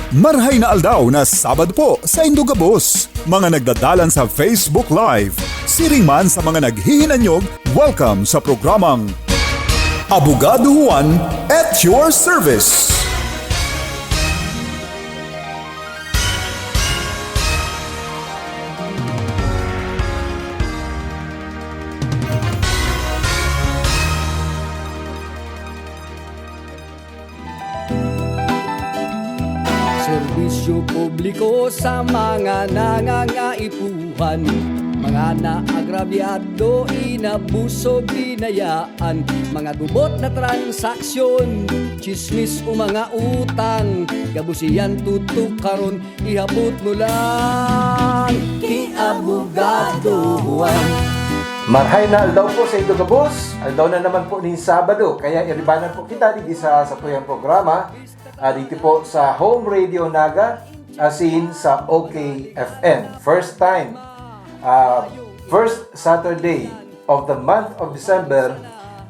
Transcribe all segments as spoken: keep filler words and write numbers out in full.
Marhay na aldaw na Sabado po sa indo gabos, mga nagdadalan sa Facebook Live. Siring man sa mga naghihinanyog, welcome sa programang Abogado Juan at your service. Serbisyo publiko sa mga nangangaipuhan, mga naagrabyado, inabuso, binayaan, mga gubot na transaksyon, tsismis o mga utang, gabos iyan tutukaron, ihapot mo lang ki Abogado Juan. Marhay na aldaw po sa indo gabos. Aldaw na naman po nin Sabado, kaya iribanan po kita digdi sa satuyang programa, ah, dito po sa Home Radio Naga, asin sa O K F M. First time, ah, first Saturday of the month of December,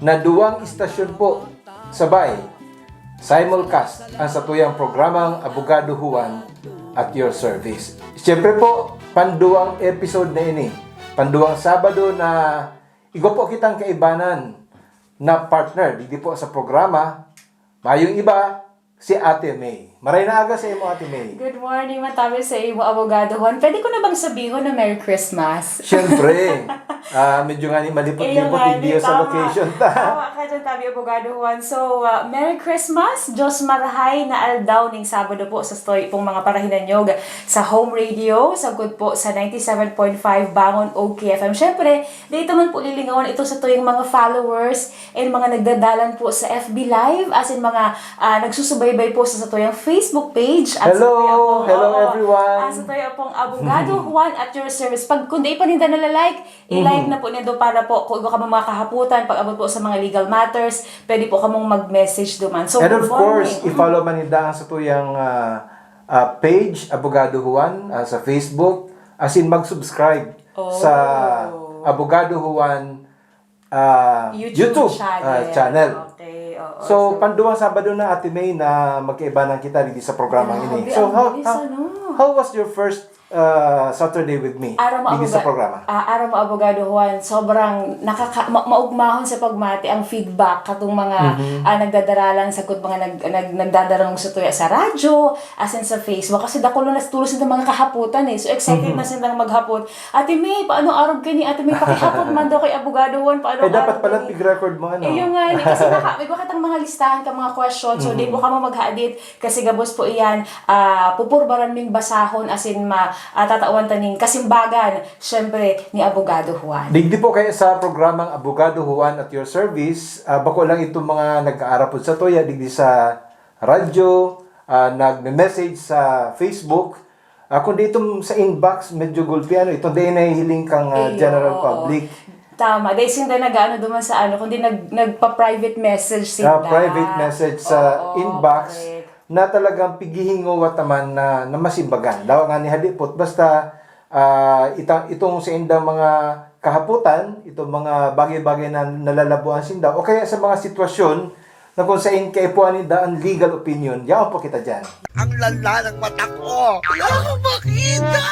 na duwang istasyon po sabay simulcast ang satuyang programang Abogado Juan at your service. Siyempre po, panduwang episode na ini, panduwang Sabado na igwa po kitang kaibanan na partner digdi po sa programa. Mayong iba, si Ate May. Maray na aga sa imo, Ate May. Good morning, matamis sa imo, Abogado Juan. Pwede ko na bang sabihon na Merry Christmas? Siyempre. Ah, medyo nga ni malipot-lipot, Iyo nga, hindi di, sa tama. Location ta. Tama ka dyan, tabi, Abogado Juan. So, ah, Merry Christmas, Diyos marahay na aldaw ning Sabado po sa stoy pong mga parahinanyog sa Home Radio, sagkod po sa ninety-seven point five Bangon O K F M. Siyempre, dito man po lilingawan ito sa tuyang mga followers and mga nagdadalan po sa F B Live, as in mga, ah, nagsusubaybay po sa satuyang Facebook page. At sa Hello! tuya pong, Hello, oo, everyone! At sa tuya pong Abogado Juan at your service. Pag, kung di pa ninda nalalike, i-like Mhm. na po nindo para po kung igwa ka mga kahapotan, pag-abot po sa mga legal matters, pwede po kamong mag-message duman. So, And good of course, morning. i-follow man ninda ang satuyang, ah, ah, page, Abogado Juan, ah, sa Facebook. As in, mag-subscribe Oh. sa Abogado Juan, ah, YouTube YouTube, channel. ah, channel. Okay, oo. So, So, panduwang Sabado na, Ate May, na magkaibanan kita digdi sa programang ini. Grabe, So, ang how, bilis, how, ano? how was your first, ah, Saturday with me Aram mo, digdi sa aboga-, programa? ah, aram mo, Abogado Juan, sobrang nakaka-, ma-, maugmahon sa pagmati ang feedback katong mga, Mhm. ah, nagdadaralan sa kut-, mga nag-, nag-, nagdadarangog sa tuya sa radyo, as in sa Facebook. Kasi dakul na tulos na mga kahapotan eh. So, excited Mhm. na silang maghapot. Ate May, paano arog ka ni Ate May? Pakihapon man daw kay Abogado Juan, paano Eh, dapat arog pala ka ni? pig-record mo, ano? Eh, yung nga, ni, kasi naka, may bakit ang mga listahan ka, mga question. So, di Mhm. po ka mo maghadit kasi gabos po iyan, ah, pupurbaran ming basahon, as in, ma-, ah, tatawan ta ning kasimbagan, syempre, ni Abogado Juan. Digdi po kayo sa programang Abogado Juan at your service. Ah, bako lang itong mga nag-aarapod sa toya, digdi sa radyo, ah, nagme-message sa Facebook, Ah, kundi itong sa inbox, medyo gulpi, ano, itong di nahihiling kang, ah, Iyo, general oo. public. Tama. Dahil sinda nag-ano duman sa ano, kundi nag-, nagpa-private message sinda. Ah, private message sa Oo, inbox correct. na talagang pighihingowa ta man na, na masimbagan. Dawa nga ni halipot, basta, ah, ita-, itong sa indang mga kahaputan, itong mga bagay-bagay na nalalabuan sinda, o kaya sa mga sitwasyon na kung sain kaipuhan ninda an legal opinion, yaon pa kita diyan. Ang lala ng mata ko! Ayaw ko makita!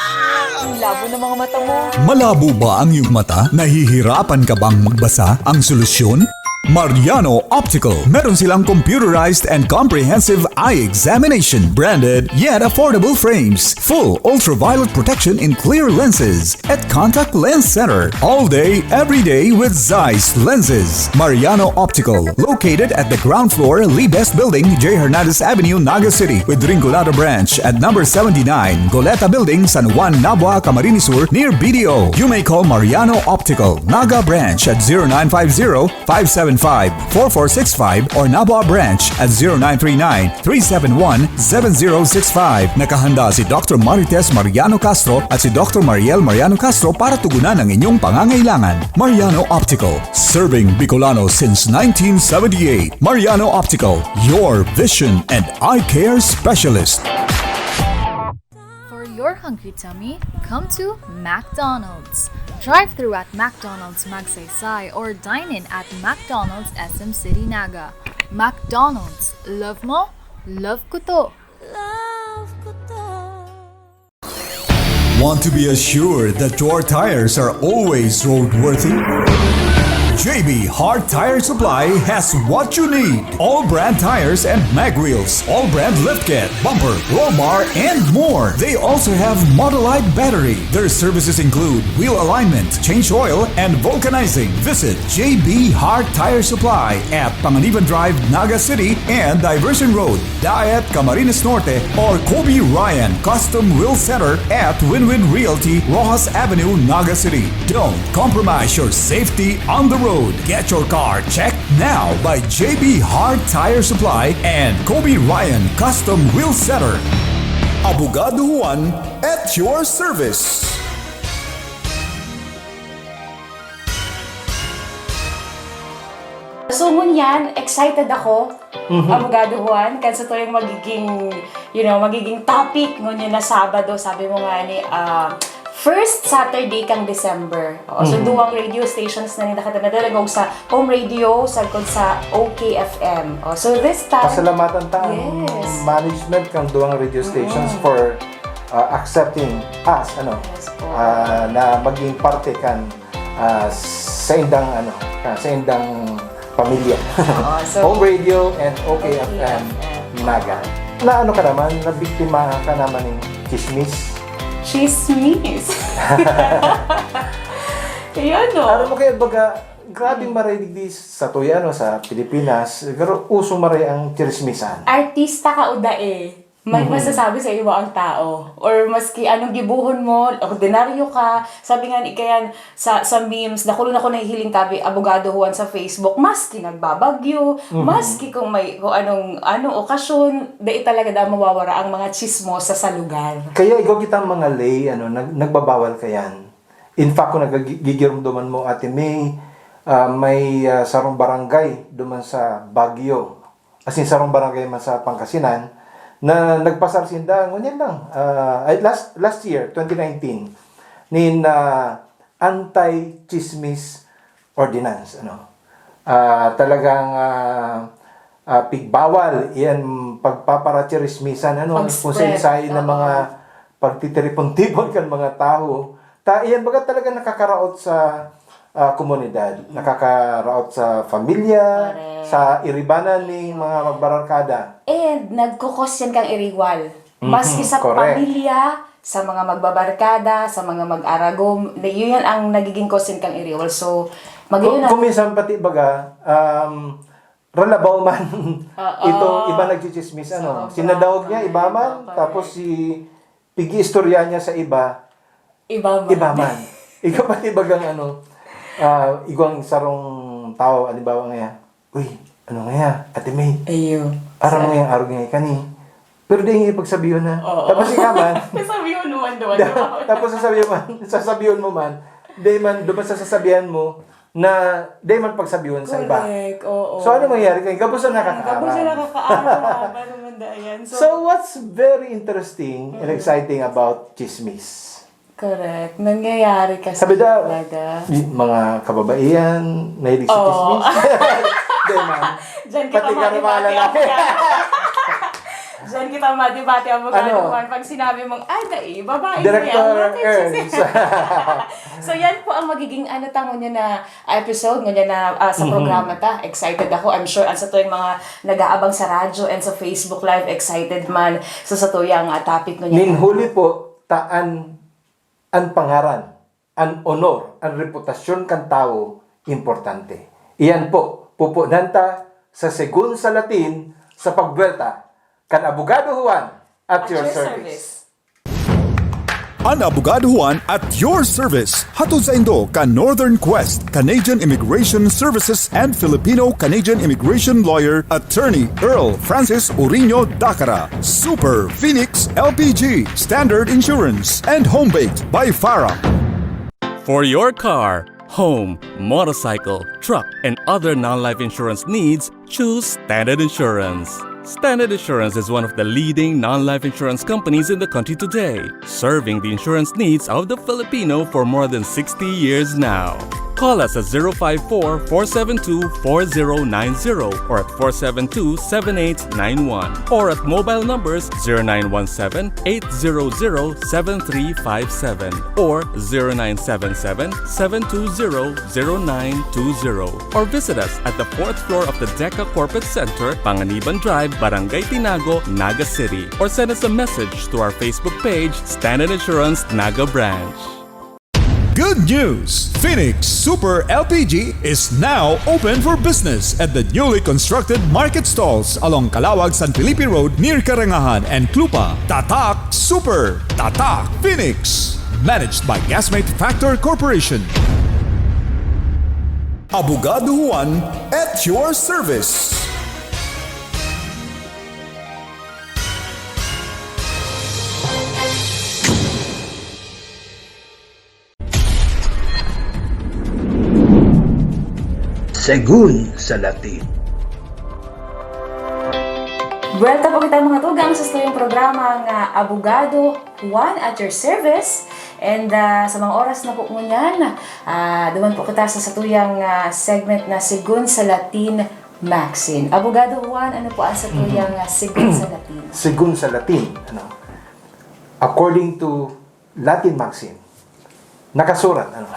Ang labo ng mga mata mo! Malabo ba ang iyong mata? Nahihirapan ka bang magbasa ang solusyon? Mariano Optical. Meron silang computerized and comprehensive eye examination, branded yet affordable frames, full ultraviolet protection in clear lenses, at Contact Lens Center. All day, every day with Zeiss lenses. Mariano Optical, located at the ground floor, Libes Building, J Hernandez Avenue, Naga City, with Rinconada Branch at number seventy-nine, Goleta Building, San Juan, Nabua, Camarines Sur, near B D O. You may call Mariano Optical, Naga Branch at zero nine five zero, five seven five, four four six five or Nabua Branch at zero nine three nine, three seven one, seven zero six five. Nakahanda si Doctor Marites Mariano Castro at si Doctor Mariel Mariano Castro para tugunan ang inyong pangangailangan. Mariano Optical, serving Bicolano since nineteen seventy-eight. Mariano Optical, your vision and eye care specialist. For your hungry tummy, come to McDonald's. Drive through at McDonald's Magsaysay or dine in at McDonald's S M City Naga. McDonald's, love mo, love ko to! Love Want to be assured that your tires are always roadworthy? J B Hart Tire Supply has what you need. All brand tires and mag wheels, all brand lift kit, bumper, roll bar, and more. They also have Motolite battery. Their services include wheel alignment, change oil, and vulcanizing. Visit J B Hart Tire Supply at Panganiban Drive, Naga City, and Diversion Road, Daet, Camarines Norte, or Kobe Ryan Custom Wheel Center at Win-Win Realty, Roxas Avenue, Naga City. Don't compromise your safety on the road. Get your car checked now by J B Hart Tire Supply and Kobe Ryan Custom Wheel Center. Abogado Juan at your service. So, ngunyan, excited ako, Abogado Juan, kan satuyang magiging, you know, magiging topic ngunyan na Sabado, sabi mo nga ni, ah, first Saturday kang December. Oo, so, duwang radio stations na ninda kita na talaga sa home radio, sagkod sa O K F M. Oh, so, this time, Pasalamatan tang Yes. management kang duwang radio stations for uh, accepting us, ano, Yes po. uh, na maging parte kan uh, sa indang ano, uh, sa indang pamilya. Oo, so- Home Radio and O K F M O K F M. Naga. Na ano ka naman, nabiktima ka naman ng chismis. Chismis. Yun, no? Alam mo kaya baga, grabing maririnig di sa tuya, ano, sa Pilipinas, pero usong maray ang chismisan. Artista ka o dae, may masasabi sa iyo ang tao. Or maski anong gibuhon mo, ordinaryo ka, sabi nga ni Kayan, sa, sa memes, nakulo na ko nahihiling tabi, Abogado Juan sa Facebook, maski nagbabagyo, maski kung may kung anong anong okasyon, dai talaga da mawawara ang mga chismosa sa lugar. Kaya ikaw kitang mga lay, ano, nag, nagbabawal kayan. In fact, kung nagigirumduman mo, Ate May, ah, may ah, sarong barangay duman sa Baguio. As in, sarong barangay man sa Pangasinan, na nagpasar sinda, ngunyan lang, ah, ay, last, last year, twenty nineteen, nin ah, anti-chismis ordinance. Ano? Ah, talagang ah, ah, pigbawal iyan pagpaparachirismisan, ano, Pag-spread, kung sa na oo. Mga pagtitiripontipon kan mga tao. Ta iyan baga talaga nakakaraot sa ah, komunidad, nakakaraot sa pamilya, Correct. Sa iribanan ni mga magbararkada. And nagkukos yan kang iriwal. Maski sa correct. Pamilya, sa mga magbabarkada, sa mga mag-aragom, na- yun yan ang nagiging cause yan kang iriwal. So, magayon Kung, ang... Kung minsan pati baga, um, ralabaw man, Oo. Itong iba nagchichismis, ano, Sobra. sinadaog niya, iba man, Correct. Tapos si, pig-iistorya niya sa iba, Iba man. Iba man. Ikaw pati bagang ano, ah, igwang sarong tao, halimbawa nga, uy, ano nga, Ate May, Ayo. Aram mo yung arog nga kani. Pero di nga ipagsabihon na. Oo. Tapos ikaw man, Sabi mo naman doon. tapos sasabihin man, sasabihin mo man, di man, duman sa sasabihan mo, na di man pagsabihon sa iba. Correct, oo. So ano mangyayari kayo? Gabos na nakakaaram. Gabos na nakakaaram. Ano man da yan. So, So what's very interesting and exciting about chismis? Correct. Nangyayari kasi Sabi daw, talaga. Di, mga kababaihan, mahilig sa Oo. chismis. Di man. Diyan kita Pati ka rin mga mati-mati, lalaki. Ate. Diyan kita mati-mati, Abogado Ano? Juan. Pag sinabi mong, ay, dai, babae Director yan. Bakit Ernst. So, yan po ang magiging ano ta ngunyan na episode, ngunyan na ah, sa Mhm. programa ta. Excited ako. I'm sure ang sa tuwing mga nag-aabang sa radyo and sa Facebook Live, excited man sa satuyang ah, topic ngunyan. Nin huli po, taan an pangaran, an honor, an reputasyon kan tawo importante. Iyan po, pupunan ta sa segun sa Latin sa pagbuelta kan Abogado Juan at, At your, your service. service. An Abogado Juan at your service. Hatod saindo kan Northern Quest Canadian Immigration Services and Filipino-Canadian Immigration Lawyer Attorney Earl Francis Uriño Dacara. Super Phoenix L P G, Standard Insurance, and Home Baked by Farah. For your car, home, motorcycle, truck, and other non-life insurance needs, choose Standard Insurance. Standard Insurance is one of the leading non-life insurance companies in the country today, serving the insurance needs of the Filipino for more than sixty years now. Call us at zero five four, four seven two, four zero nine zero or at four seven two, seven eight nine one, or at mobile numbers zero nine one seven, eight zero zero, seven three five seven or zero nine seven seven, seven two zero, zero nine two zero. Or visit us at the fourth floor of the DECA Corporate Center, Panganiban Drive, Barangay Tinago, Naga City. Or send us a message to our Facebook page, Standard Insurance Naga Branch. Good news! Phoenix Super L P G is now open for business at the newly constructed market stalls along Calawag, San Felipe Road near Karangahan and Clupa. Tatak Super! Tatak Phoenix! Managed by Gasmate Factor Corporation. Abogado Juan at your service. Segun sa Latin. Buwelta po kita, mga tugang, sa tuyang programa nga Abogado Juan at your service. And, ah, sa mga oras na po ngunyan, ah, duman po kita sa satuyang, ah, segment na Segun sa Latin Maxim. Abogado Juan, ano po ang satuyang, ah, Segun sa Latin? Segun sa Latin, ano? According to Latin maxim, nakasurat, ano?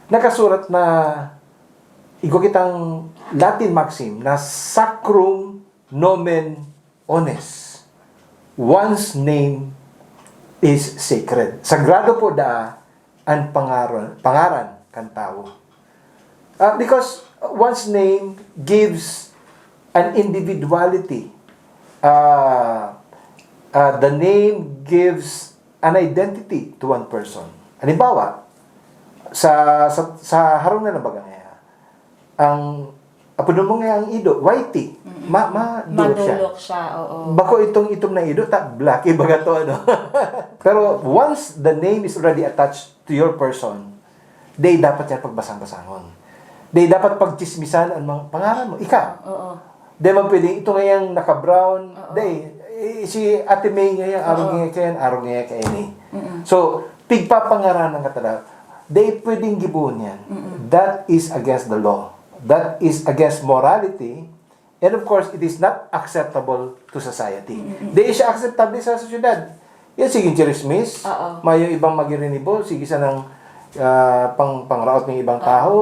Nakasurat na, igwa kitang Latin maxim na sacrum nomen ones. One's name is sacred. Sagrado po daa an pangaran, pangaran kan tawo. Ah, because one's name gives an individuality. Ah, ah, the name gives an identity to one person. Halimbawa, sa, sa, sa harong na nabaga niya, ang apodon mo nga ang Ido, Whitey. Mm-mm. Ma-, madulok siya. Madulok siya, oo. Bako itong itom na Ido, ta black, ibaga to, ano. Pero once the name is already attached to your person, di dapat yan pagbasang-basangon. Di dapat pagtsismisan ang mga pangaran mo. Ika. Oo. Di man pwede, ito ngayang naka-brown, Oo. di, eh, si Ate May ngayon, arog Oo. ngayon kayan, arog ngayon kayan eh. Mm-mm. So, pigpapangaranan ka talaga. Di pwedeng gibohon yan. Mm-mm. That is against the law. That is against morality. And of course, it is not acceptable to society. Mm-mm. Di siya akseptable sa sosyedad. Yan, sige, chismis. Oo. May ibang magirinibo, sige sanang, ah, pang, pangraot ng ibang Oo. tao.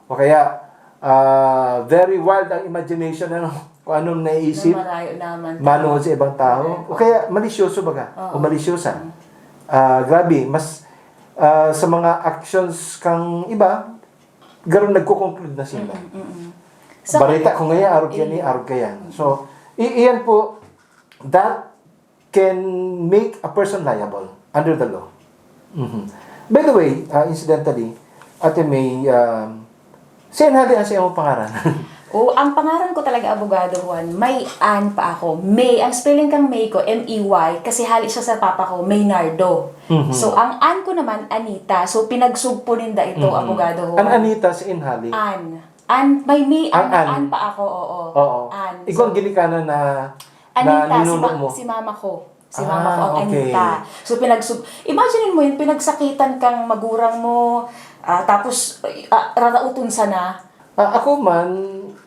O kaya, ah, very wild ang imagination, ano, kung anong naiisip, Na marayo naman. manood sa ibang tao. Correct. O kaya, malisyoso baga, Oo. o malisyosa. Mm. Ah, grabe, mas, ah, sa mga actions kang iba, garo nagko-conclude na sila. Mm, mm, mm. Sa Barita kanya, ko ngayon, arog yan eh, eh. arog ka yan. Mm. So, i-, iyan po, that can make a person liable under the law. Mhm. By the way, ah, incidentally, Ate May, um, saan hali ang sa iyong pangaran? Oh, ang pangaran ko talaga, Abogado Juan, may Ann pa ako. May, ang spelling kang May ko, M E Y, kasi hali siya sa papa ko, Maynardo. Mhm. So, ang Ann ko naman, Anita. So, pinagsugpo ninda ito, Mhm. Abogado Juan. Ang Anita, si Inhali? Ann. Ann, may May Ang Ann, Ann. Ann pa ako, oo. Oo. Ann. Ikaw ang So, ginikanan na, Anita, na si ninuno ma-, mo? si mama ko. Si mama ko ang Ah, okay. Anita. So, pinagsub-, imagine mo yun, pinagsakitan kang magurang mo, ah, tapos, ah, rarauton sana. Ah, ako man,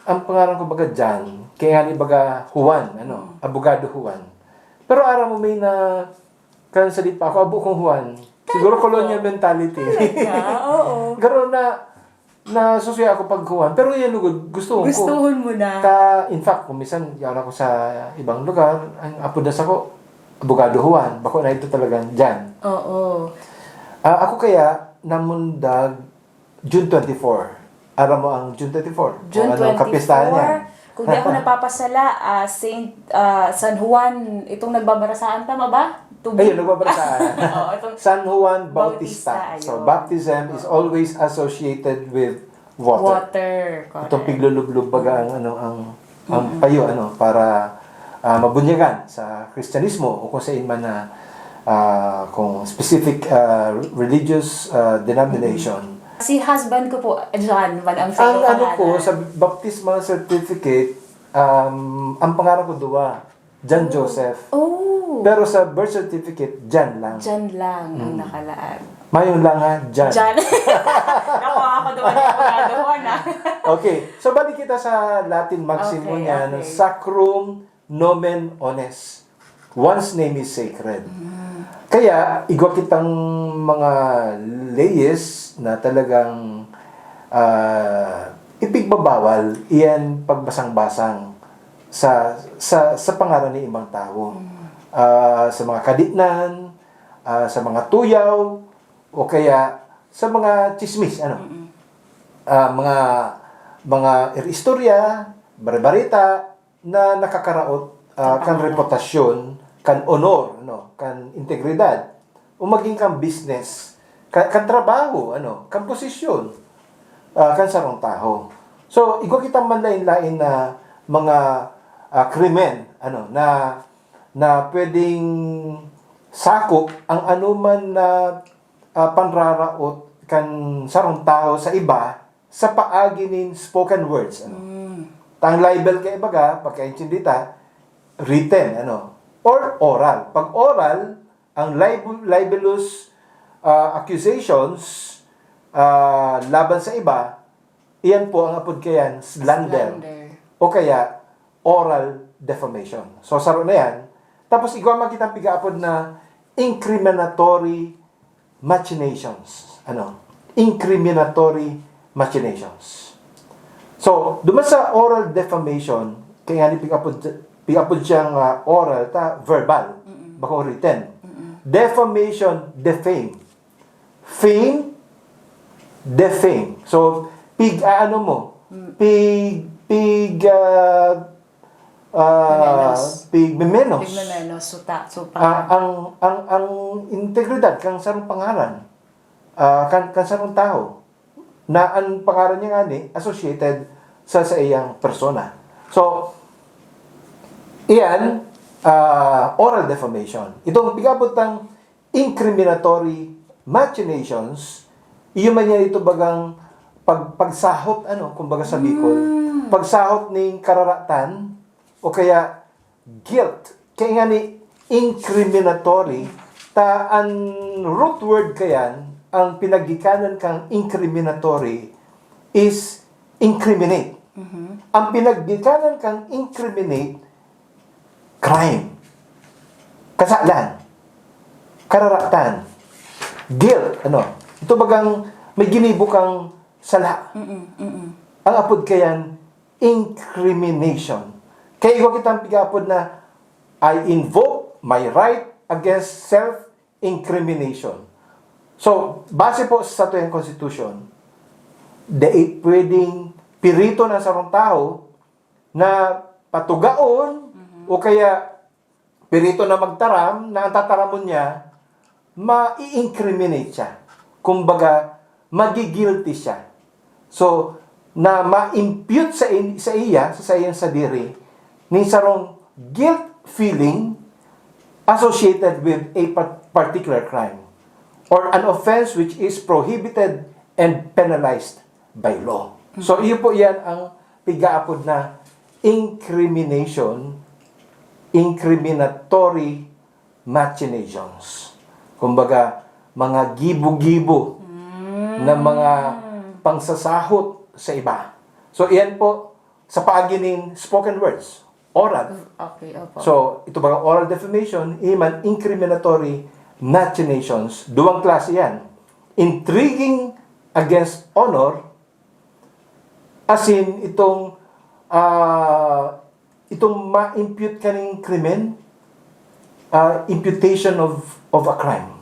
ang pangaran ko baga Jan, kaya nga baga Juan, ano, Mm. Abogado Juan. Pero aram mo, may na, kan sa di pa ako, abo kong Juan. Siguro Talaga? colonial mentality. Talaga? Oo. Garo na, nasusuya ako pag Juan. Pero yan, lugod, gusto ko. Gustuhon mo na. Ta, in fact, kung minsan, yaon ako sa ibang lugar, ang apod na sako, Abogado Juan. Bako na ito talagang Jan. Oo. Ah, ako kaya, namundag June twenty-four. Aram mo ang June twenty-four? June Kung anong kapistahan niya? twenty-four, kung di ako napapasala, ah, Saint, ah, San Juan, itong nagbabarasaan, tama ba? To be Ayun, nagbabarasaan. Oo, itong San Juan Bautista. Bautista, So, ayun. baptism is Oo. always associated with water. Water, correct. Itong piglulublob baga ang, ano, ang, ang Mm-mm. payo, ano, para, ah, mabunyagan sa Kristyanismo o kung saan man na, ah, kung specific, ah, religious, ah, denomination. Mm-mm. Si husband ko po, John man ang Ang ano pangalan. ko, sa baptismal certificate, um, ang pangalan ko duwa, John Oh. Joseph. Oh. Pero sa birth certificate, John lang. John lang ang Mm. nakalaan. Mayong lang ha, dyan. Diyan. Naku, ako naman yung mga doon, ah. Okay. So, balik kita sa Latin maxim Okay, niyan, okay. Sacrum nomen ones. One's name is sacred. Kaya, igwa kitang mga leyes na talagang ah, ipigbabawal iyan pagbasang-basang sa sa sa pangaran nin ibang tawo. Ah, sa mga kadinan, ah, sa mga tuyaw, o kaya sa mga tsismis, ano. Ah, mga mga istorya, barebareta na nakakaraot ah, kan Pangalan. Reputasyon, kan honor, ano, kan integridad, o maging kan business, kan, kan trabaho, ano, kan posisyon, ah, kan sarong tawo. So, igwa kitang manlain-lain na mga ah, krimen, ano, na na pwedeng sakop ang anuman na ah, panraraot kan sarong tawo sa iba sa paagi nin spoken words, ano. Mm. Ta ang libel kaibaga, pagkaintindi ta, written, ano, or oral. Pag oral, ang lib- libelous ah, accusations ah, laban sa iba, iyan po ang apod kayan slander. Slander. O kaya oral defamation. So, saro na yan. Tapos, igwa man kitang pigaapod na incriminatory machinations. Ano? Incriminatory machinations. So, duman sa oral defamation, kaya nga ni pigapod, pigapod siyang ah, oral, ta verbal, bako written. Defamation, defame. Fame, defame. So, pig, ah, ano mo? Pig, pig, ah, ah, Memenos. pig memenos. Pigmemenos, suta, supa. Ah, ang ang ang integridad kan sarong pangaran, ah, kan kan sarong tawo na ang pangaran niya ngani associated sa sa iyang persona. So, iyan ah, oral defamation. Itong pigabot ng incriminatory machinations, iyo man yan ito bagang pag, pagsahot, ano, kumbaga sa Bicol, pagsahot ning kararatan o kaya guilt. Kaya nga ni incriminatory, ta an root word kayan, ang pinaggikanan kang incriminatory is incriminate. Ang pinaggikanan kang incriminate, crime. Kasalan. Kararatan. Guilt, ano. Ito bagang may ginibo kang sala. Mm-mm, mm-mm. Ang apod kayan, incrimination. Kaya igwa kitang pigapod na, "I invoke my right against self-incrimination." So, base po sa satuyang constitution, dai pwedeng piriton ang sarong tawo na patugaon o kaya pirito na magtaram na ang tataramon niya, ma-incriminate siya. Kumbaga, magi-guilty siya. So, na ma-impute sa, in, sa iya, sa, sa iyang sadiri, ning sarong guilt feeling associated with a pa- particular crime or an offense which is prohibited and penalized by law. So, iyo po yan ang pigaapod na incrimination, incriminatory machinations. Kumbaga, mga gibo-gibo na mga pangsasahot sa iba. So, iyan po, sa paagi nin spoken words, oral. Okay, opo. So, ito mga oral defamation, iman incriminatory machinations, duwang klase yan. Intriguing against honor, as in, itong, ah, itong ma-impute kaning krimen, ah, imputation of of a crime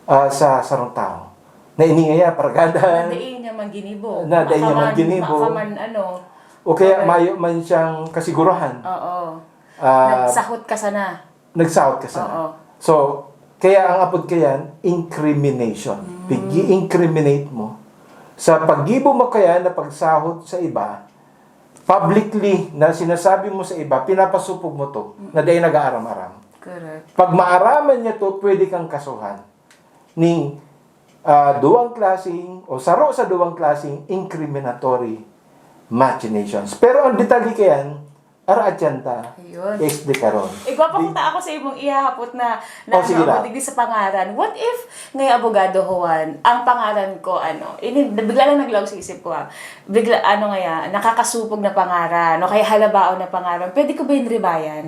ah, sa sarong tawo. Na ini ngaya, paragadan, Nadai niya man ginibo. Nadai niya Baka man man- ginibo. Baka man ano. O kaya Okay. Mayo man siyang kasigurahan. Oo. Ah, Nagsahot ka sana. Nagsahot ka sana. Oo. So, kaya ang apod kayan, incrimination. Pigi-incriminate mo. Sa paggibo mo kaya na pagsahot sa iba, publicly na sinasabi mo sa iba, pinapasupog mo to, na dai nag-aaram-aram. Correct. Pag maaraman niya to, pwede kang kasuhan ning ah, duwang klaseng, o saro sa duwang klaseng incriminatory machinations. Pero ang detalye kayan, Araat yan ta. Ayun. Explikaron. Igwa pa kuta ako sa imong ihahapot na, na Oh, sige ano, lang. Digdi sa pangaran. What if, ngay Abogado Juan, ang pangaran ko, ano, ini, bigla lang naglaog sa isip ko, ah. Bigla, ano ngaya, nakakasupog na pangaran, o kaya halabaon na pangaran. Pwede ko ba yun ribayan?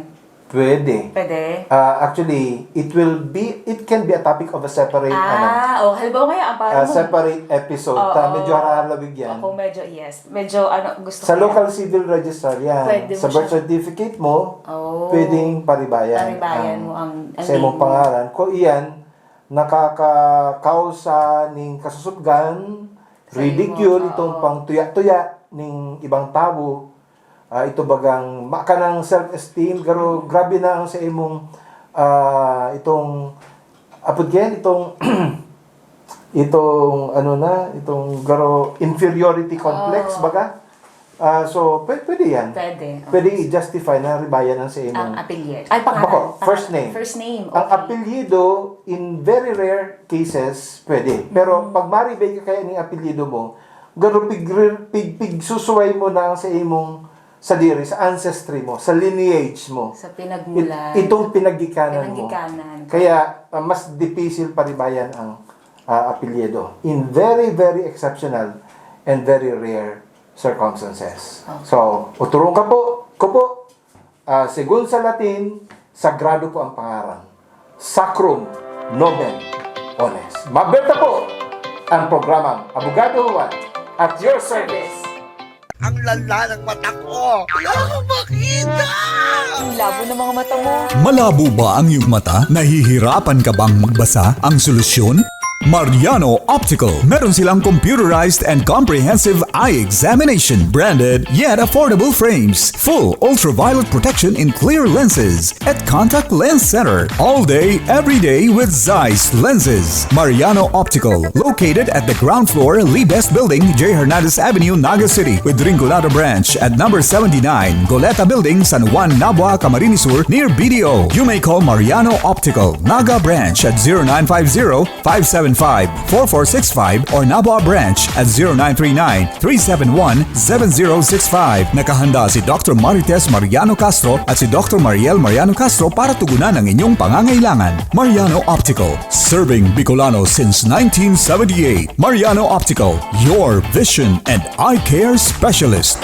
Pwede. Pwede? Ah, actually, it will be, it can be a topic of a separate, ano, Ah, oh, halimbawa ngayon, ang a pangaran mo. Separate episode. Oo. Ta, medyo halawig yan. Ako medyo, yes. Medyo, ano, gusto Sa ko local yan. Civil Registrar yan. Pwede mo Sa birth siya- certificate mo, Oh. pwedeng paribayan. Paribayan ang- mo ang, ang sa imong name mo. Pangaran. Kung iyan, nakakakausa ning kasusubgan, Sa ridicule, imo, itong oo. pangtuya-tuya ning ibang tawo. Ah, ito bagang makanang self-esteem, pero grabe na ang sa imong, ah, itong, apod yan, itong, itong, ano na, itong garo inferiority complex, Oo. Baga. Ah, so, pwede, pwede yan. Pwede. Pwede i-justify na ribayan ang sa imong. Ang apelyido. Ay, pangalan. Bako, Pangalan. First name. First name. Ang Okay. Apelyido, in very rare cases, pwede. Pero Mm. pag maribay ka kaya ning apelyido mo, garo pig, pig, pigsusuway mo na ang sa imong sadiri, sa ancestry mo, sa lineage mo. Sa pinagmulan. It- itong pinagikanan mo. Pinagikanan. Kaya ah, mas dipisil paribayan ang ah, apelyido. In very, very exceptional and very rare circumstances. Oh. So, uturong ka po, ko po, ah, segun sa Latin, sagrado po ang pangaran. Sacrum nomen ones. Maberta po ang programang Abogado Juan at your service. Ang lala ng mata ko. Wala akong makita! Ang labo ng mga mata mo. Malabo ba ang iyong mata? Nahihirapan ka bang magbasa? Ang solusyon? Mariano Optical. Meron silang computerized and comprehensive eye examination, branded yet affordable frames, full ultraviolet protection in clear lenses, at contact lens center, all day, every day with Zeiss lenses. Mariano Optical, located at the ground floor, Libes Building, J Hernandez Avenue, Naga City, with Rinconada Branch at number seventy-nine, Goleta Building, San Juan, Nabua, Camarines Sur, near B D O. You may call Mariano Optical, Naga Branch at zero nine five zero, five seven five, four four six five or Nabua Branch at zero nine three nine, three seven one, seven zero six five. Nakahanda si Doctor Marites Mariano Castro at si Doctor Mariel Mariano Castro para tugunan ang inyong pangangailangan. Mariano Optical, serving Bicolano since nineteen seventy-eight. Mariano Optical, your vision and eye care specialist.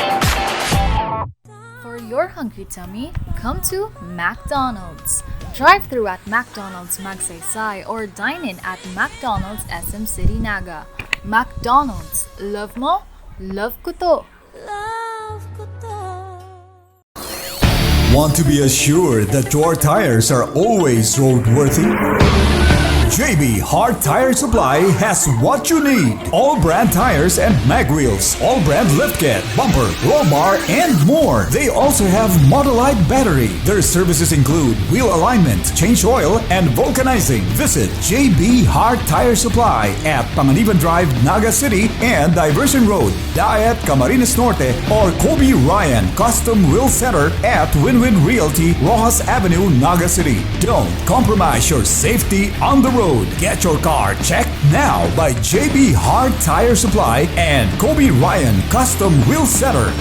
For your hungry tummy, come to McDonald's. Drive through at McDonald's Magsaysay or dine in at McDonald's S M City Naga. McDonald's, love mo, love ko to! Want to be assured that your tires are always roadworthy? J B Hart Tire Supply has what you need. All brand tires and mag wheels, all brand lift kit, bumper, roll bar, and more. They also have Motolite battery. Their services include wheel alignment, change oil, and vulcanizing. Visit J B Hart Tire Supply at Panganiban Drive, Naga City, and Diversion Road, Daet, Camarines Norte, or Kobe Ryan Custom Wheel Center at Win-Win Realty, Roxas Avenue, Naga City. Don't compromise your safety on the road. Get your car checked now by J B Hart Tire Supply and Kobe Ryan Custom Wheel Center.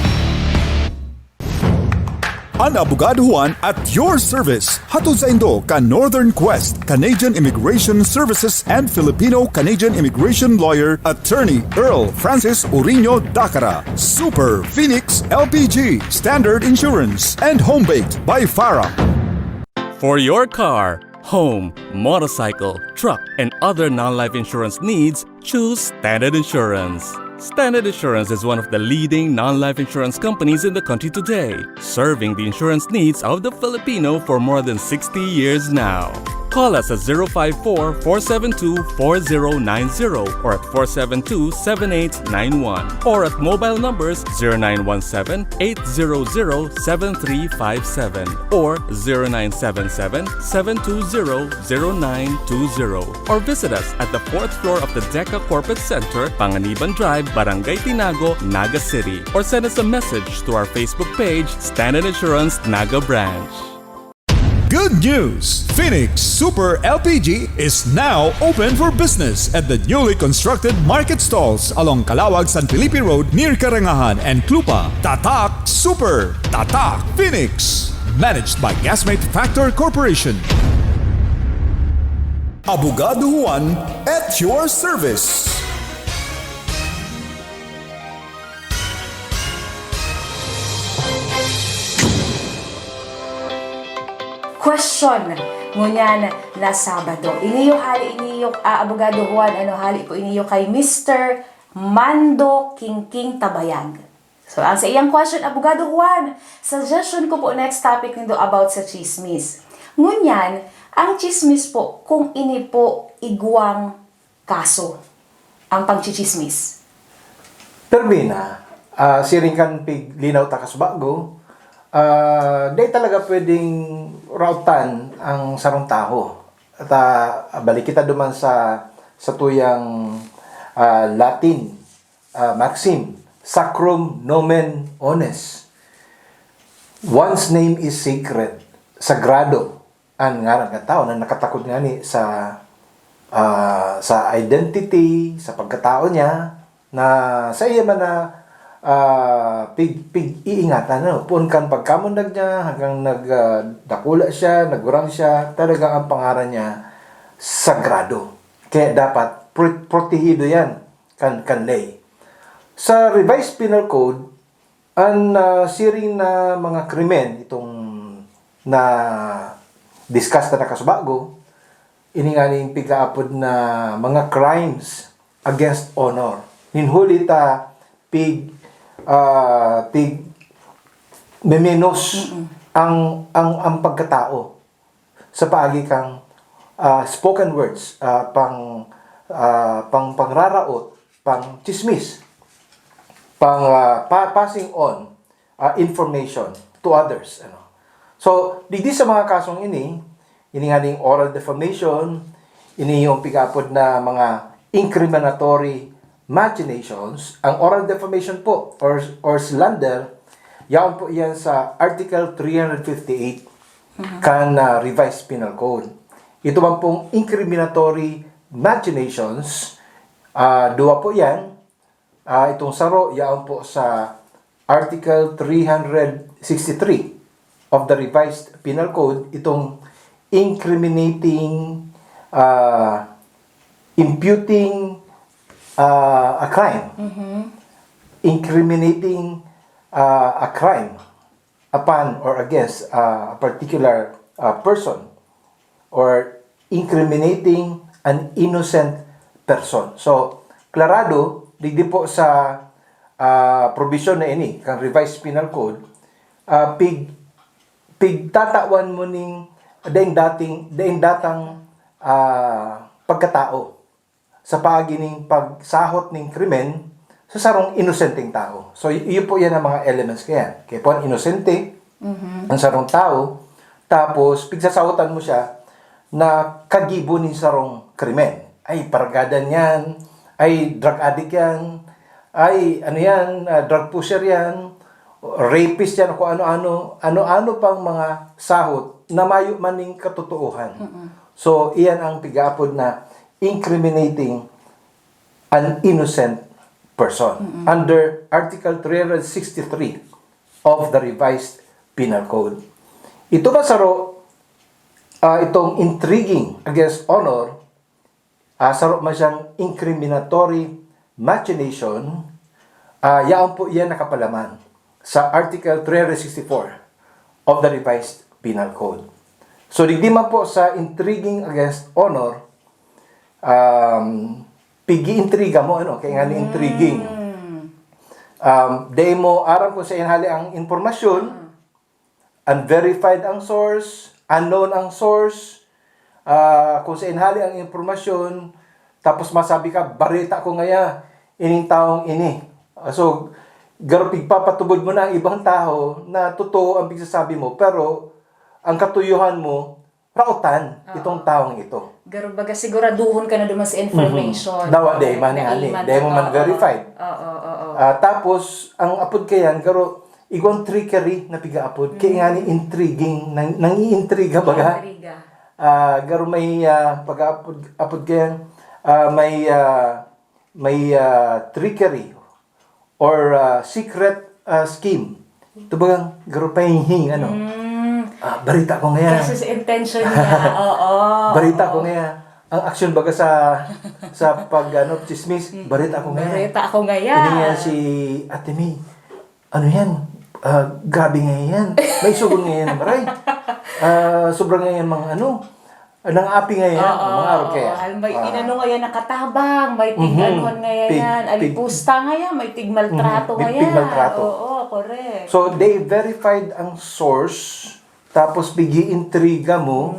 An Abogado Juan at your service. Hatod saindo kan Northern Quest, Canadian Immigration Services and Filipino-Canadian Immigration Lawyer, Attorney Earl Francis Uriño Dacara. Super Phoenix L P G, Standard Insurance, and Home Baked by Farah. For your car, home, motorcycle, truck, and other non-life insurance needs, choose Standard Insurance. Standard Insurance is one of the leading non-life insurance companies in the country today, serving the insurance needs of the Filipino for more than sixty years now. Call us at zero five four, four seven two, four zero nine zero or at four seven two, seven eight nine one, or at mobile numbers zero nine one seven, eight zero zero, seven three five seven or zero nine seven seven, seven two zero, zero nine two zero, or visit us at the fourth floor of the DECA Corporate Center, Panganiban Drive, Barangay Tinago, Naga City, or send us a message to our Facebook page, Standard Insurance Naga Branch. Good news! Phoenix Super L P G is now open for business at the newly constructed market stalls along Calawag, San Felipe Road near Karangahan and Clupa. Tatak Super! Tatak Phoenix! Managed by Gasmate Factor Corporation. Abogado Juan at your service. Question. Ngunyan na Sabado. Iniyo hali, iniyo, ah, Abogado Juan, ano hali ko iniyo kay Mister Mando Kingking Tabayag. So, ang sa iyang question, Abogado Juan, suggestion ko po next topic nindo about sa chismis. Ngunyan, ang chismis po, kung ini po igwang kaso, ang pagchichismis. Permina, ah, siring kan piglinaw ta kasubago, ah, dai talaga pwedeng raotan ang sarong tawo. At, ah, balik kita duman sa, sa tuyang, ah, Latin, ah, maxim, "Sacrum nomen ones." One's name is sacred, sagrado an ngaran kan tawo na nakatakod ngani sa, ah, sa identity, sa pagkatao niya, na saiya man na, ah, pig-, pig-iingatan, ano, poon kan pagkamundag niya hanggang nag, ah, dakula siya, naggurang siya, talagang ang pangaran niya sagrado. Kaya dapat pro-, protehido yan kan, kan ley. Sa Revised Penal Code, an, ah, siring na mga krimen, itong na-discuss ta na kasubago, ini nganing pigaapod na mga crimes against honor. Nin huli ta pig, ah, pig memenos ang, ang, ang pagkatao sa paagi kang, ah, spoken words, ah, pang, ah, pang, pangraraot, pang chismis, pang, ah, pa-, passing on, ah, information to others, ano. So, digdi sa mga kasong ini, ini nganing oral defamation, ini yung pigapod na mga incriminatory machinations. Ang oral defamation po or, or slander, yaon po yan sa Article three hundred fifty-eight kan, ah, Revised Penal Code. Ito man pong incriminatory machinations, ah, duwa po yan. Ah, itong saro, yaon po sa Article three hundred sixty-three of the Revised Penal Code, itong incriminating, ah, imputing, ah, a crime. Incriminating, ah, a crime upon or against, ah, a particular, ah, person or incriminating an innocent person. So, klarado, digdi po sa, ah, probisyon na ini, kan Revised Penal Code, ah, pig-, pigtatawan mo ning daing dating, daing datang, ah, pagkatao sa paagi ning pagsahot ning krimen sa sarong inosenteng tao. So, y-, iyo po yan ang mga elements kaya. Kaya po ang inosente, ang sarong tao, tapos pigsasahotan mo siya na kagibo nin sarong krimen. Ay, pargada niyan, ay, drug addict yan, ay, ano yan, ah, drug pusher yan, rapist yan, kung ano-ano, ano-ano pang mga sahot na mayo man ning katotoohan. So, iyan ang pigaapod na incriminating an innocent person under Article three hundred sixty-three of the Revised Penal Code. Ito ba saro, ah, itong intriguing against honor, ah, saro man siyang incriminatory machination, ah, yaon po iyan nakapalaman sa Article three hundred sixty-four of the Revised Penal Code. So, digdi man po sa intriguing against honor, um, pigi-intriga mo, ano, kaya nga ni intriguing. Um, dai mo aram kung saan hali ang impormasyon, unverified ang source, unknown ang source, ah, kung saan hali ang impormasyon, tapos masabi ka, "Bareta ko ngaya, ining taong ini." Ah, so, garo pigpapatubod mo na ang ibang tao na totoo ang pigsasabi mo, pero ang katuyohan mo, raotan itong taong ito. Garo baga siguraduhon ka na duman sa information. Dawa, dai man, dai man verified. Oo, oo, oo. Ah, tapos, ang apod kayan, garo, igwang trickery na pigaapod. Kaya nga ni intriguing, nang, nang-iintriga baga. Intriga. Ah, garo may ah, pag-aapod apod kayan, ah, may ah, may ah, trickery or ah, secret ah, scheme. Ito bagang garo pahinghingan, ano? Mm. Ah, barita ko ngayan. Kasi sa intention niya. Oo. Barita ko ngayan. Ang aksyon baga sa sa pag ano, chismis, barita ko ngayan. Barita ako ngayan. Ini nga si Ate May. Ano yan? Ah, grabe nga yan. May sugon nga yan, maray. Ah, sobra nga yan, mga ano. Ah, nang api nga yan, Oo, mga arog kaya. Halimbawa, inano nga yan nakatabang, may tig-anuhan nga yan, Pig- yan, alipusta nga yan, may tigmaltrato Mhm, nga may yan. tigmaltrato. Oo, correct. So, they verified ang source, tapos pigi-intriga mo,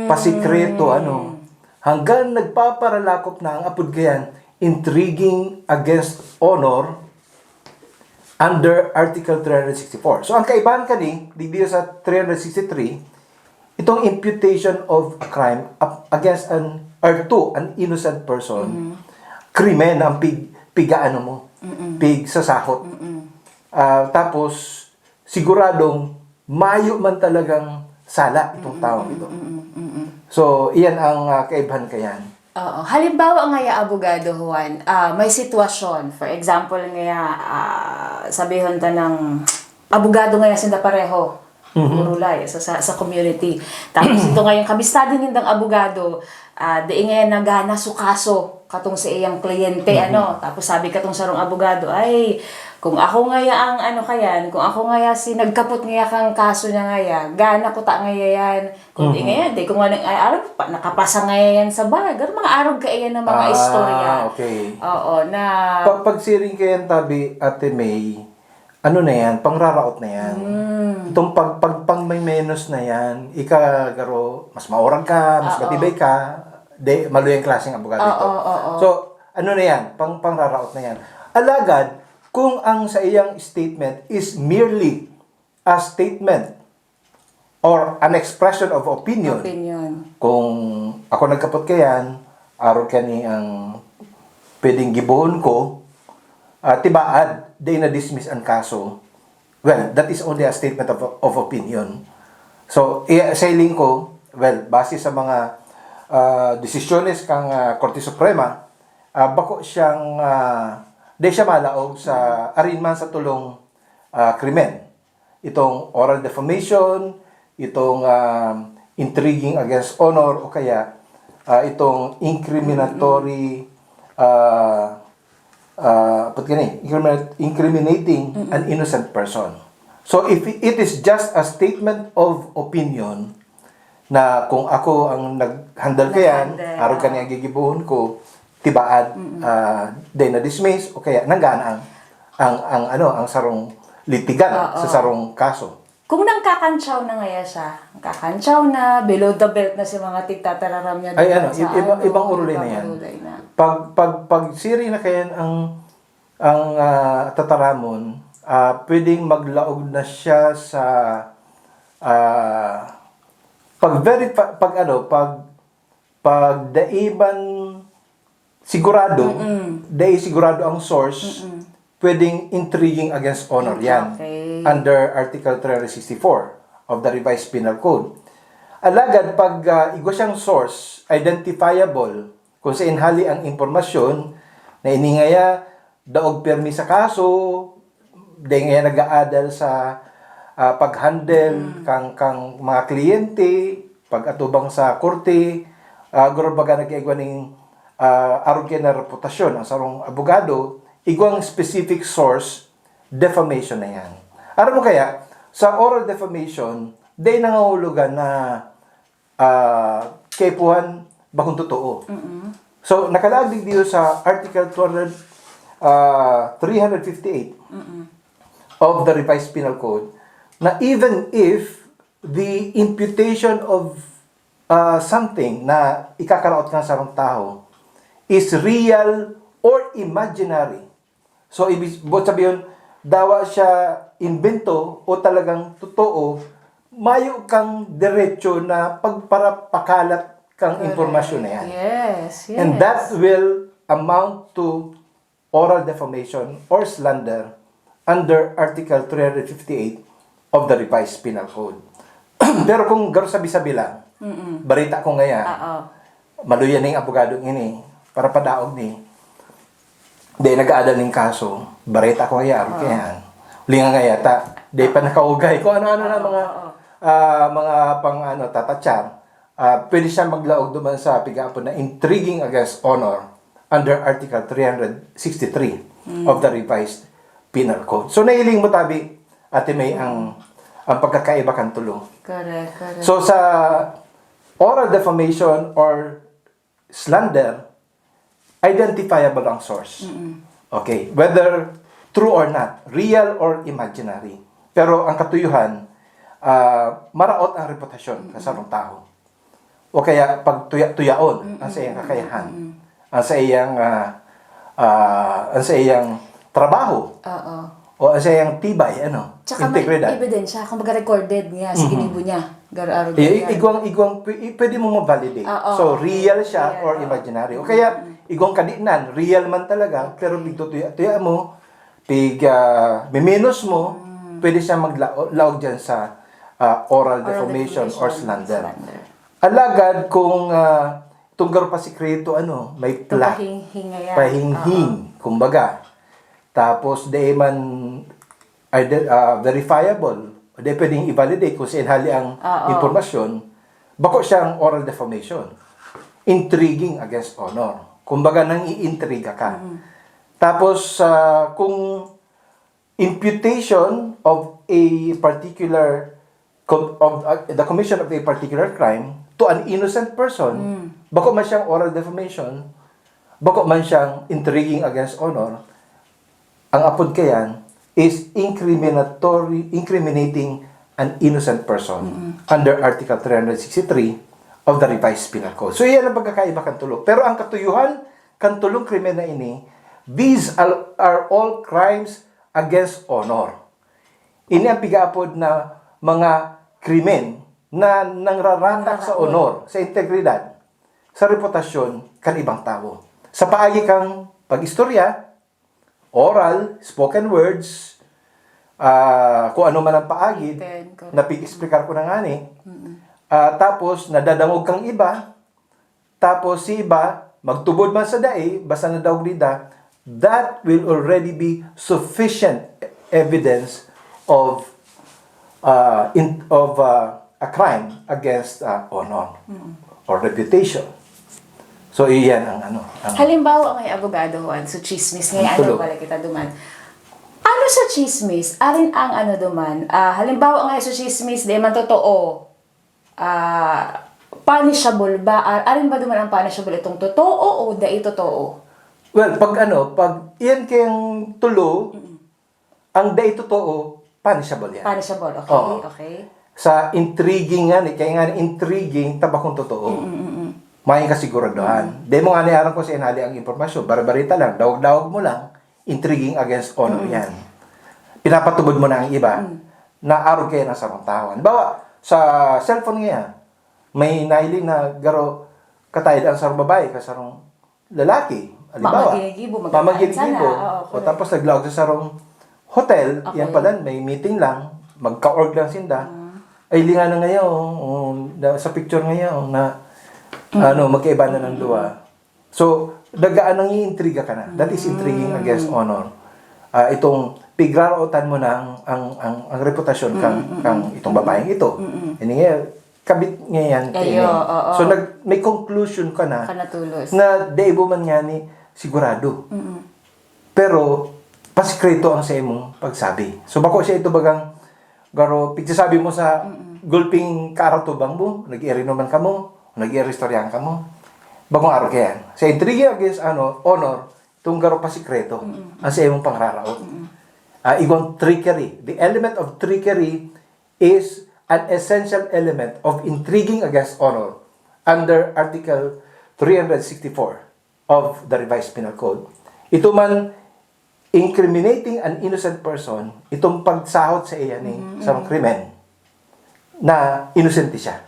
pasikreto, ano. Hanggang nagpaparalakop na ang apod kayan, intriguing against honor under Article three hundred sixty-four. So, ang kaibahan kani, digdi sa three hundred sixty-three, itong imputation of a crime ap- against an or to an innocent person, krimen ang pig, pigaano mo, pigsasahot. Ah, tapos, siguradong mayo man talagang sala itong taong ito. So, iyan ang ah, kaibahan kayan. Oo. Halimbawa ngaya, Abogado Juan, ah, may sitwasyon. For example ngaya, ah, sabihon ta ng abogado ngaya sinda pareho. Gurulay sa, sa, sa community. Tapos ito ngayong kabistado nindang abogado, ah, di ngaya nagana su kaso katong sa iyang kliyente, ano. Tapos sabi katong sarong abogado, "Ay, kung ako ngaya ang ano kayan, kung ako ngaya si nagkapot ngaya kang kaso niya ngaya, gana ko ta ngaya yan." Kung di ngaya, di ko nga nang, ay, arog, pa, nakapasa ngaya yan sa bar. Ganun, mga arog kaiyan ng mga Ah, istorya. Okay. Oo, na... Pag pagsiring kayan tabi, Ate May, ano na yan, pangraraot na yan. Itong pag, pag pang may menos na yan, ika garo, mas maurag ka, mas Oo. matibay ka, de, maluyang klaseng abogado ito. Oo, oo. So, ano na yan, pang, pangraraot na yan. Alagad, kung ang sa iyang statement is merely a statement or an expression of opinion, Opinion. kung ako nagkapot kayan, arog kani ang pwedeng gibohon ko, ah, tibaad, dai na-dismiss ang kaso. Well, that is only a statement of, of opinion. So, i- sa hiling ko, well, base sa mga ah, desisyones kang ah, Korte Suprema, ah, bako siyang, ah, dai siya malaog sa arin man sa tulong ah, krimen. Itong oral defamation, itong ah, intriguing against honor, o kaya ah, itong incriminatory, ah, ah, ba't gani? Incriminat- incriminating an innocent person. So, if it is just a statement of opinion na kung ako ang nag-handle kayan, Nag-handle, arog ah. Kani ang gigibohon ko, tibaad, ah, dai na-dismiss, o kaya nanggana ang, ang, ang, ano, ang sarong litigan Oo. sa sarong kaso. Kung nangkakantsaw na ngaya siya, nangkakantsaw na, below the belt na si mga tigtatararam niya. Ay, diba, ano, sa i- iba- ibang urulay na ibang yan. urulay na. Pag, pag, pag siri na kayan ang, ang ah, tataramon, ah, pwedeng maglaog na siya sa ah, pag verify, pag ano, pag, pag dai man sigurado, dai sigurado ang source, pwedeng intriguing against honor yan Okay. under Article three sixty-four of the Revised Penal Code. Alagad pag ah, igwa siyang source, identifiable, kung sa inhali ang impormasyon na iningaya, daog pirmi sa kaso, dai ngaya nag-aadal sa ah, pag-handle kang, kang mga kliyente, pag-atubang sa korte, ah, guro baga nag-igwa ning ah, arog kaya na reputasyon ang sarong abogado, igwang specific source, defamation na yan. Aram mo kaya, sa oral defamation, dai nangahulugan na ah, kaipuhan bakong totoo. So, nakalaag digdi sa Article two hundred, ah, three hundred fifty-eight of the Revised Penal Code na even if the imputation of ah, something na ikakaraot kan sarong tawo is real or imaginary. So, ibig, buot sabihin, dawa siya imbento o talagang totoo, mayo kang derecho na pagparapakalat kang impormasyon na yan. Yes, yes. And that will amount to oral defamation or slander under Article three hundred fifty-eight of the Revised Penal Code. Pero kung garo sabi-sabi lang, bareta ko ngaya, Oo. maluya ning abogado ini, para padaog ni, di nag-aadal ning kaso, bareta ko ngaya, arog kaya. Uli nga ngaya ta, di pa nakaugay kung ano-ano na mga, ah, mga pang ano, tatatsyar. Ah, pwede siya maglaog duman sa pigaapod na intriguing against honor under Article three hundred sixty-three of the Revised Penal Code. So, nahiling mo tabi, Ate May, ang, ang pagkakaiba kan tulo. Correct, correct. So, sa oral defamation or slander, identifiable ang source. Okay, whether true or not, real or imaginary. Pero ang katuyuhan, ah, maraot ang reputasyon sa sarong tawo. O kaya pagtuya-tuyaon ang sa iyang kakayahan, ang sa iyang, ah, ah, ang sa iyang trabaho, Oo. o ang sa iyang tibay, ano, Tsaka integridad. May ebidensya, kumbaga recorded niya, sa ginibo niya. Garo-arog I- yan. Igwang, igwang, pi- pwede mo ma-validate. Oo. So, real siya Real, or oo. Imaginary. O kaya, igwang kadinan, real man talaga, pero pigtutuya-tuya mo, pig ah, miminos mo, pwede siya maglaog dyan sa ah, oral, Oral defamation, defamation, or slander. slander. Alagad kung uh, tunggal pa sikreto, ano, may plot, Pahinghing yan. Pahinghing, kumbaga. Tapos, di man ide- ah, verifiable, o di pwedeng i-validate kung saan hali ang Oo. impormasyon, bako siyang oral defamation. Intriguing against honor. Kumbaga, nang-iintriga ka. Tapos, ah, kung imputation of a particular com- of uh, the commission of a particular crime to an innocent person, bako man siyang oral defamation, bako man siyang intriguing against honor, ang apod kayan is incriminatory, incriminating an innocent person under Article three hundred sixty-three of the Revised Penal Code. So, iyan ang pagkakaiba kan tulo. Pero ang katuyuhan kan tulong krimen na ini, these are, are all crimes against honor. Ini ang pigaapod na mga krimen na nangraratak sa honor, sa integridad, sa reputasyon kan ibang tawo. Sa paagi kang pag-istorya, oral, spoken words, ah, kung ano man ang paagi, Written, correct. Napig-explicar ko na ngani. Ah, tapos, nadadangog kang iba, tapos si iba, magtubod man sa dai, basta nadangog ninda, that will already be sufficient evidence of uh, in, of uh, a crime against uh, honor or reputation. So, iyan ang ano. Ang, Halimbawa, may abogado, Juan, so chismis, Ang ngayon tulo. Ano pala kita duman. Ano sa chismis? Arin ang ano duman? Ah, halimbawa nga sa chismis, di man totoo. Ah, punishable ba? Ar- arin ba duman ang punishable itong totoo o dai totoo? Well, pag ano, pag iyan kayang tulo, ang dai totoo, punishable yan. Punishable, okay, Oo. Okay. Sa intriguing nga, ni- kaya nga intriguing, tabakong totoo. May kasiguraduhan. Di mo nga niaram kung saan hali ang impormasyon. Barbarita lang, dawag-dawag mo lang, intriguing against honor yan. Pinapatubod mo na ang iba na arog kaya ng sarong tao. Halimbawa, sa cellphone nga, may nailing na garo katayad ang sarong babae, ka sarong lalaki. Halimbawa, Mamagigibo, mamagigibo. magkakain sana. Oo, O tapos naglaog sa sarong hotel, Okay. Yan pala, may meeting lang, magka-org lang sinda. Ay, linga na ngayon, oh, na, sa picture ngayon, na ano, magkaiba na ng duwa. So, dagaan nang iintriga ka na. That is intriguing against honor. Ah, itong pigraraotan mo na ang, ang, ang, ang reputasyon kang, kang itong babaeng ito. Ini nga, kabit niya yan. Ayo, oo. So, nag, may conclusion ka na Kanatulos. Na daibo man nga ni sigurado. Pero, pasikreto ang sa imong pagsabi. So, bako siya ito bagang, garo, pigsasabi mo sa gulping karatubang mo, nag-iirinuman ka mo, nag-iiristoryahan ka mo. Bagong araw kaya. Sa intrigue against ano, honor, itong garo pasikreto, ang sa imong pangraraot. Ah, igwang trickery. The element of trickery is an essential element of intriguing against honor under Article three hundred sixty-four of the Revised Penal Code. Ito man, incriminating an innocent person, itong pagsahot sa iya ni sarong krimen na inosente siya.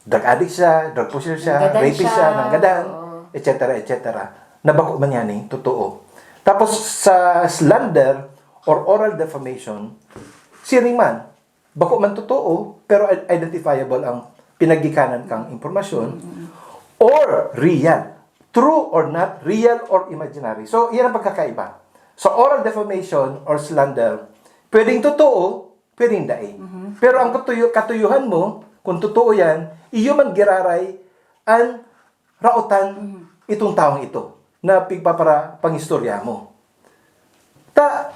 Drug addict siya, drug pusher siya, Nanggadan rapist siya, siya, nanggadan, oo. et cetera, et cetera. Na bako man yan eh, totoo. Tapos sa slander or oral defamation, siring man, bako man totoo, pero id-, identifiable ang pinaggikan kang impormasyon, or real. True or not, real or imaginary. So, iyan ang pagkakaiba. Sa oral defamation or slander, pwedeng totoo, pwedeng dai. Pero ang katuyo-, katuyuhan mo, kung totoo yan, iyo man giraray an raotan itong taong ito na pigpapara-, pangistorya mo. Ta,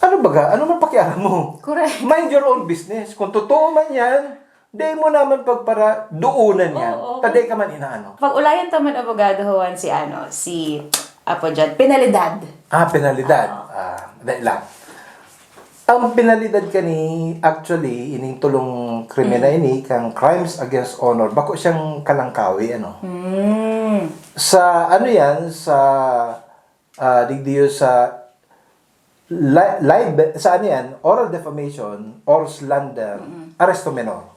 ano baga? Ano man pakialam mo? Correct. Mind your own business. Kung totoo man yan, dai mo naman pagparadoonan yan. Oo. Ta dai ka man inaano. Pag-ulayan ta man, Abogado Juan, si ano, si, apo dyan, penalidad. Ah, penalidad. Ah, dai lang. Ang penalidad kani, actually, ining tulong krimen na ini, kang crimes against honor, bako siyang kalangkawi, ano. Hmm. Sa, ano yan, sa, ah, digdiyo sa, li-, live, sa ano yan, oral defamation or slander, arresto menor.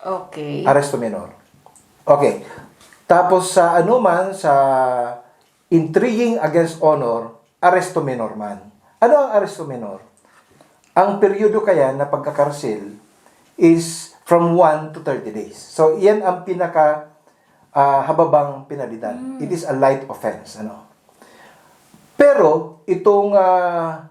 Okay. Arresto menor. Okay. Tapos sa ano man, sa intriguing against honor, arresto menor man. Ano ang arresto menor? Ang peryodo kaya na pagkakarsil is from one to thirty days. So, iyan ang pinaka, ah, hababang penalidad. It is a light offense, ano. Pero itong, ah,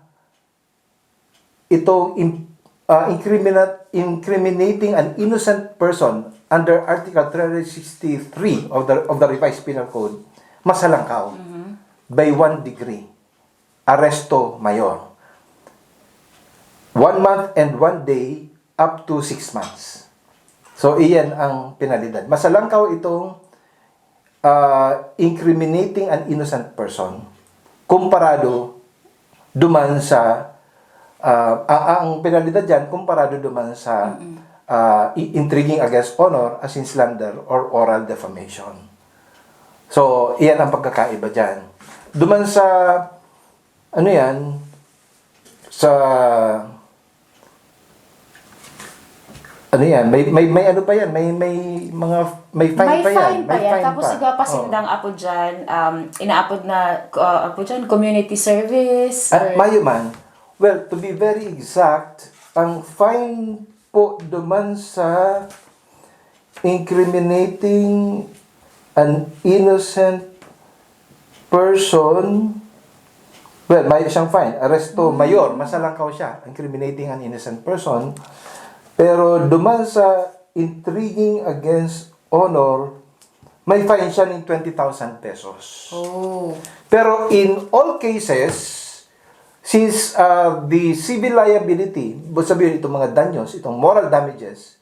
itong im-, ah, incrimina-, incriminating an innocent person under Article three sixty-three of the, of the Revised Penal Code, masalangkaw by one degree, arresto mayor. One month and one day up to six months. So, iyan ang penalidad. Masalangkaw itong, ah, incriminating an innocent person komparado duman sa, ah, ang, ang penalidad diyan komparado duman sa, ah, i-, intriguing against honor, as in slander or oral defamation. So, iyan ang pagkakaiba diyan. Duman sa, ano yan, sa, ano yan, may, may, may ano pa yan, may, may mga, may fine May pa yan. fine pa yan. Tapos pa. Igwa pa Oo. Sindang apo dyan, um, inaapod na, uh, apo dyan, community service. Ah, or- mayo man. Well, to be very exact, ang fine po duman sa incriminating an innocent person, well, may siyang fine, arresto mayor, masalangkaw siya, incriminating an innocent person. Pero duman sa intriguing against honor, may fine siya ning twenty thousand pesos. Oh. Pero in all cases, since, ah, the civil liability, ibig sabihin itong mga danyos, itong moral damages,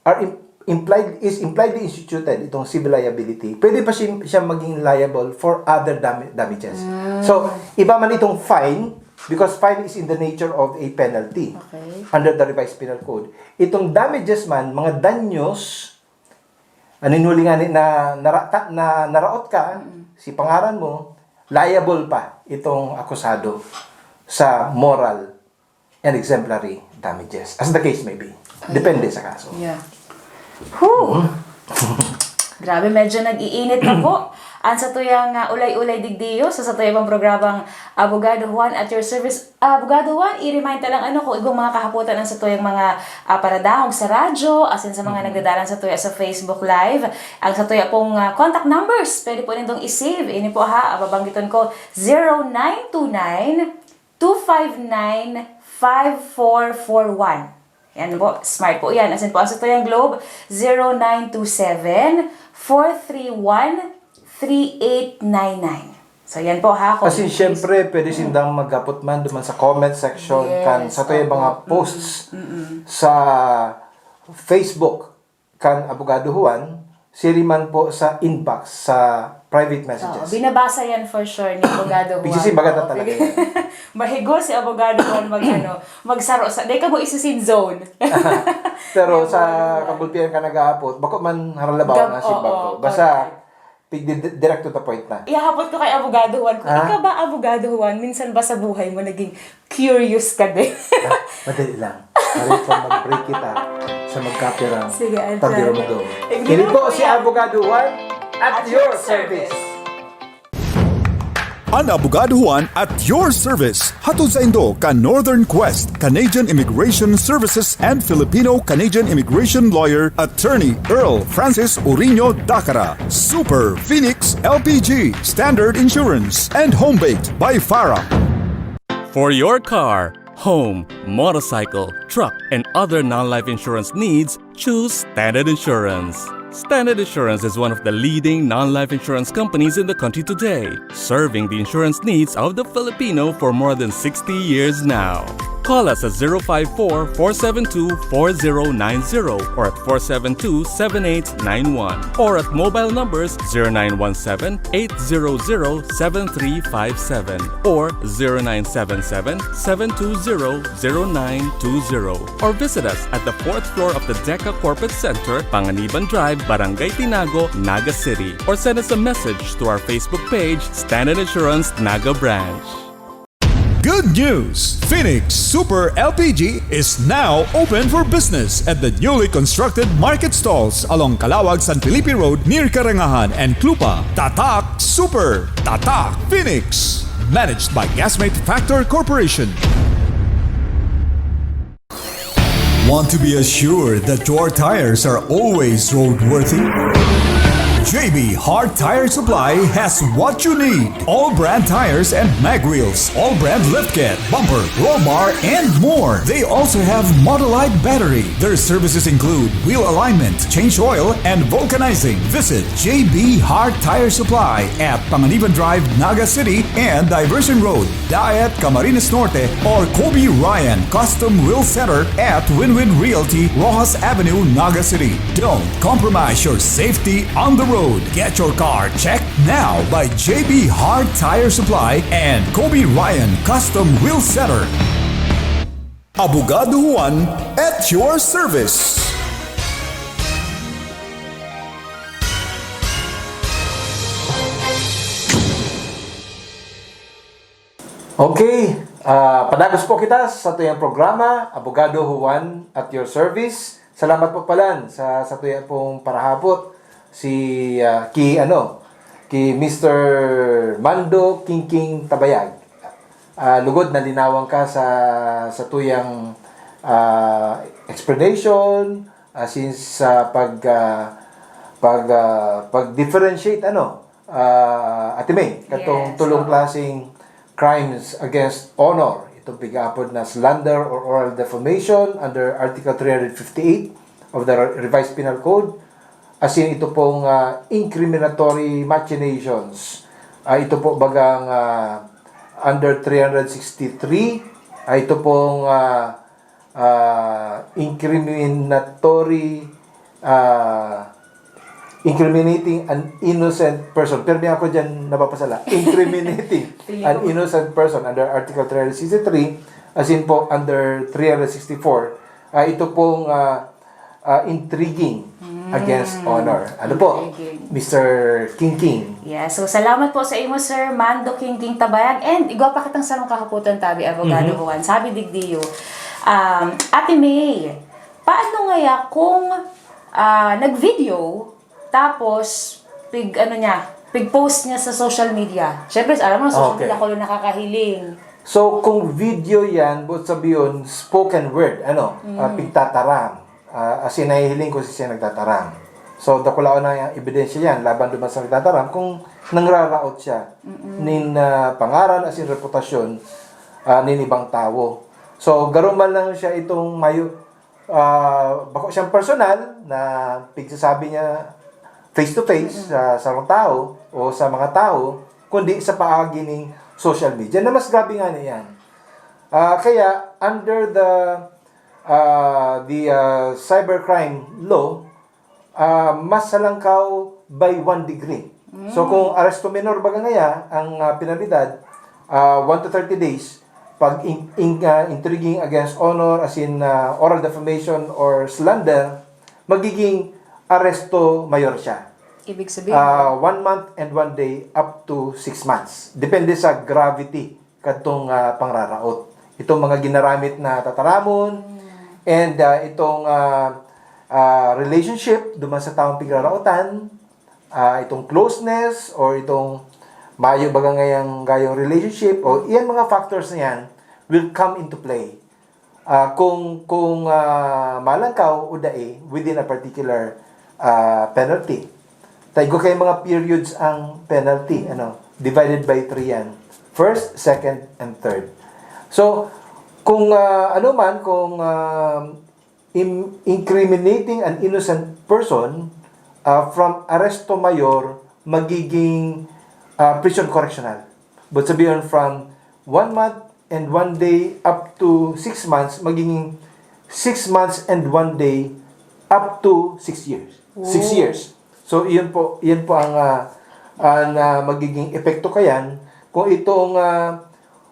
are im-, implied, is impliedly instituted, itong civil liability, pwede pa siya, siya maging liable for other dam-, damages. So, iba man itong fine, because fine is in the nature of a penalty Okay. under the Revised Penal Code. Itong damages man, mga danyos, aninhuli nga ni na, narata, na naraot ka, si pangaran mo, liable pa itong akusado sa moral and exemplary damages, as the case may be. Depende sa kaso. Yeah. Whew! Grabe, medyo nag-iinit na po. Ang sa tuyang, ah, ulay-ulay digdiyo, sa, sa tuyang programang Abogado Juan at your service. Abogado Juan, i-remind ta lang ano, kung igong mga kahapotan ang sa tuyang mga, ah, paradangog sa radyo, asin sa mga nagdadalan sa tuya sa Facebook Live. Ang sa tuya pong, ah, contact numbers, pwede po nindong i-save. Ini po ha, babanggiton ko, zero nine two nine, two five nine, five four four one. Yan po, smart po yan. Asin po, ang sa tuyang Globe, zero nine two seven, four three one, three eight nine nine. So, yan po ha. Kung Asin, in case- syempre, pwede sindang maghapot man duman sa comment section Yes, kan sa tuyang opo. mga posts sa Facebook kan Abogado Juan, siring man po sa inbox, sa private Oo, messages. binabasa yan for sure ni Abogado Juan. Bigsisi, baga na Oo, talaga sige. yan. Mahigos si Abogado Juan mag, ano, magsaro sa, dahil ka mo isisin zone. Pero Yung sa mga- kagulpihan ka nag-aapot, bako man haralabaw Gab- na simbag oo, ko. Basta, correct. pig-, di-, direct to the point na. Ihahapot ko kay Abogado Juan. Kung Ah? ikaw ba, Abogado Juan, minsan ba sa buhay mo naging curious ka din? Ah, madali lang. Maray pa mag-break kita sa magkapirang Sige, Anton. pagdurumdum. Sige Kini lang po po si yan. Abogado Juan at, At your your service. service. An Abogado Juan at your service. Hatod saindo kan Northern Quest Canadian Immigration Services and Filipino-Canadian Immigration Lawyer Attorney Earl Francis Uriño Dacara. Super Phoenix L P G, Standard Insurance, and Home Baked by Farah. For your car, home, motorcycle, truck, and other non-life insurance needs, choose Standard Insurance. Standard Insurance is one of the leading non-life insurance companies in the country today, serving the insurance needs of the Filipino for more than sixty years now. Call us at zero five four, four seven two, four zero nine zero or at four seven two, seven eight nine one, or at mobile numbers zero nine one seven, eight zero zero, seven three five seven or zero nine seven seven, seven two zero, zero nine two zero, or visit us at the fourth floor of the DECA Corporate Center, Panganiban Drive, Barangay Tinago, Naga City, or send us a message to our Facebook page, Standard Insurance Naga Branch. Good news! Phoenix Super L P G is now open for business at the newly constructed market stalls along Calawag San Felipe Road near Karangahan and Clupa. Tatak Super! Tatak Phoenix! Managed by Gasmate Factor Corporation. Want to be assured that your tires are always roadworthy? J B Hard Tire Supply has what you need. All brand tires and mag wheels, all brand lift kit, bumper, roll bar, and more. They also have Motolite battery. Their services include wheel alignment, change oil, and vulcanizing. Visit J B Hard Tire Supply at Panganiban Drive, Naga City, and Diversion Road, Daet, Camarines Norte, or Kobe Ryan Custom Wheel Center at Win-Win Realty, Roxas Avenue, Naga City. Don't compromise your safety on the road. Get your car checked now by J B Hard Tire Supply and Kobe Ryan Custom Wheel Center. Abogado Juan at your service. Okay, ah, padagos po kita sa tuyang programa, Abogado Juan at your service. Salamat po palan sa, sa tuya pong parahabot si, ah, ki, ano, ki Mister Mando Kingking Tabayag. Ah, lugod nalinawan ka sa, sa tuyang, ah, explanation, ah, since sa pag, ah, pag, ah, pag-differentiate, ano, ah, Ate May, katong Yes, tulong oo. klaseng crimes against honor, itong pig-aapod na slander or oral defamation under Article three hundred fifty-eight of the Revised Penal Code, asin ito pong, ah, incriminatory machinations. Ah, ito po bagang, ah, under three hundred sixty-three, ah, ito pong, ah, ah, incriminatory, ah, incriminating an innocent person. Pero di ako dyan napapasala. Incriminating Feeling an ko innocent person under Article three hundred sixty-three, asin po under three hundred sixty-four. Ah, ito pong, ah, ah, intriguing Mm. against honor. Ano po, Intriguing. Mister Kingking? Yeah, so salamat po sa imo, Sir Mando Kingking Tabayag. And igwa pa kitang sarong kahapotan tabi, Abogado Mhm. Juan. Sabi digdiyo, um, Ate May, paano ngaya kung, ah, nag-video, tapos pig, ano niya, pig-post niya sa social media? Siyempre, alam mo, social Okay. media, kulo nakakahiling. So, kung video yan, buot sabiyon, spoken word, ano, Mm. ah, pigtataram. Ah, asin nahihiling kung siya nagtataram. So, dakulaon na yung ebidensya yan laban duman sa nagtataram kung nangraraot siya Mm-mm. nin, ah, pangaran asin reputasyon, ah, nin ibang tawo. So, garo man lang siya itong mayo, ah, bako siyang personal na pigsasabi niya face to face Mm-mm. sa sarong tawo o sa mga tawo, kundi sa paagi ning social media na mas grabe nga na yan. Ah, kaya under the, ah, the, ah, cybercrime law, ah, mas halangkaw by one degree. So, Mm. kung aresto menor baga ngaya ang, ah, penalidad, ah, one to thirty days, pag in, in, ah, intriguing against honor, as in, ah, oral defamation or slander, magiging aresto mayor siya. Ibig sabihin? Ah, one month and one day up to six months. Depende sa gravity kadtong, ah, pangraraot. Itong mga ginaramit na tataramon, Mm. and, ah, itong, ah, ah, relationship duman sa taong pigraraotan, ah, itong closeness or itong, mayo baga ngayang gayong relationship, o iyan mga factors na yan will come into play. Ah, kung, kung, ah, malangkaw o dai within a particular, ah, penalty. Tayo kay mga periods ang penalty, ano, divided by three yan. First, second, and third. So, kung, ah, ano man, kung, ah, im-, incriminating an innocent person, ah, from arresto mayor, magiging, ah, prison correctional. But sabihin, from one month and one day up to six months, magiging six months and one day up to six years. Six Oh. years. So, iyon po, iyon po ang, ah, ah, na magiging epekto kayan kung itong, ah,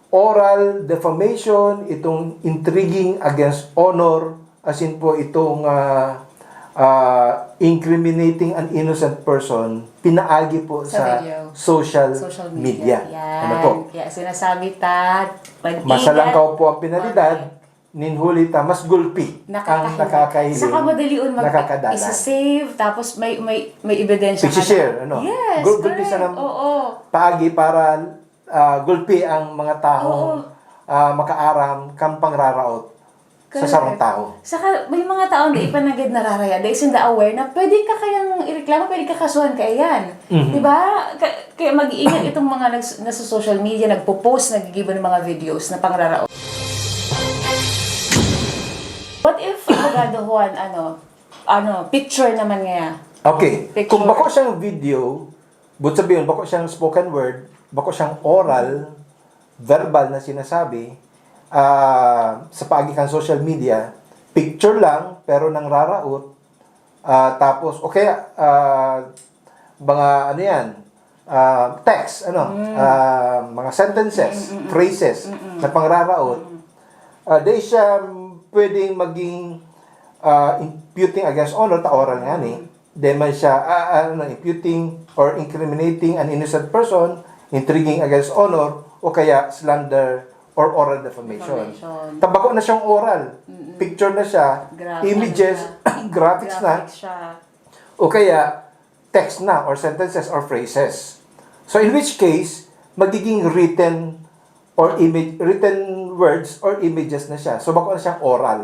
oral defamation, itong intriguing against honor, asin po itong, ah, ah, incriminating an innocent person, pinaagi po Sa sa video. social Social media. media. Yan. Ano po? Kaya sinasabi ta, mag-ingat. Masalangkaw po ang penalidad, Correct. nin huli ta, mas gulpi ang Nakakahiling. nakakahiling, Saka madalion mag-, nakakadalan. isa-save, tapos may, may, may ebidensya ka na. Isi-share, ano? Yes, Gul-, gulpi correct. sana Oo. paagi para, ah, gulpi ang mga taong, Oo. ah, makaaram kan pangraraot sa Correct. sarong tawo. Saka may mga taong di pa na gid nararaya, dai sinda aware na pwede ka kayang ireklamo, pwede ka kasuhan kaiyan. Mhm. Di ba? Ka-, kaya mag-iingat itong mga nags-, nasa social media, nagpo-post, naggigibo ng mga videos na pangraraot. What if, Abogado Juan, ano, ano, picture naman niya? Okay. Picture. Kung bako siyang video, but sabihin, bako siyang spoken word, bako siyang oral, verbal na sinasabi, ah, sa paagi kan social media, picture lang, pero nangraraot, ah, tapos, o kaya, ah, mga, ano yan, ah, text, ano, Mm. ah, mga sentences, Mm, mm, mm. phrases Mm, mm. na pangraraot, Mm. ah, di siya pwedeng maging, ah, imputing against honor, ta oral nga ni. Mm. Di man siya, ah, ah, ano, imputing or incriminating an innocent person, intriguing against honor, o kaya slander or oral defamation. Defamation. Ta bako na siyang oral. Mm, mm. Picture na siya, Gra-, images, ano siya? graphics na. Graphics siya. O kaya, text na or sentences or phrases. So, in which case, magiging written or image, written words or images na siya. So, bako na siyang oral.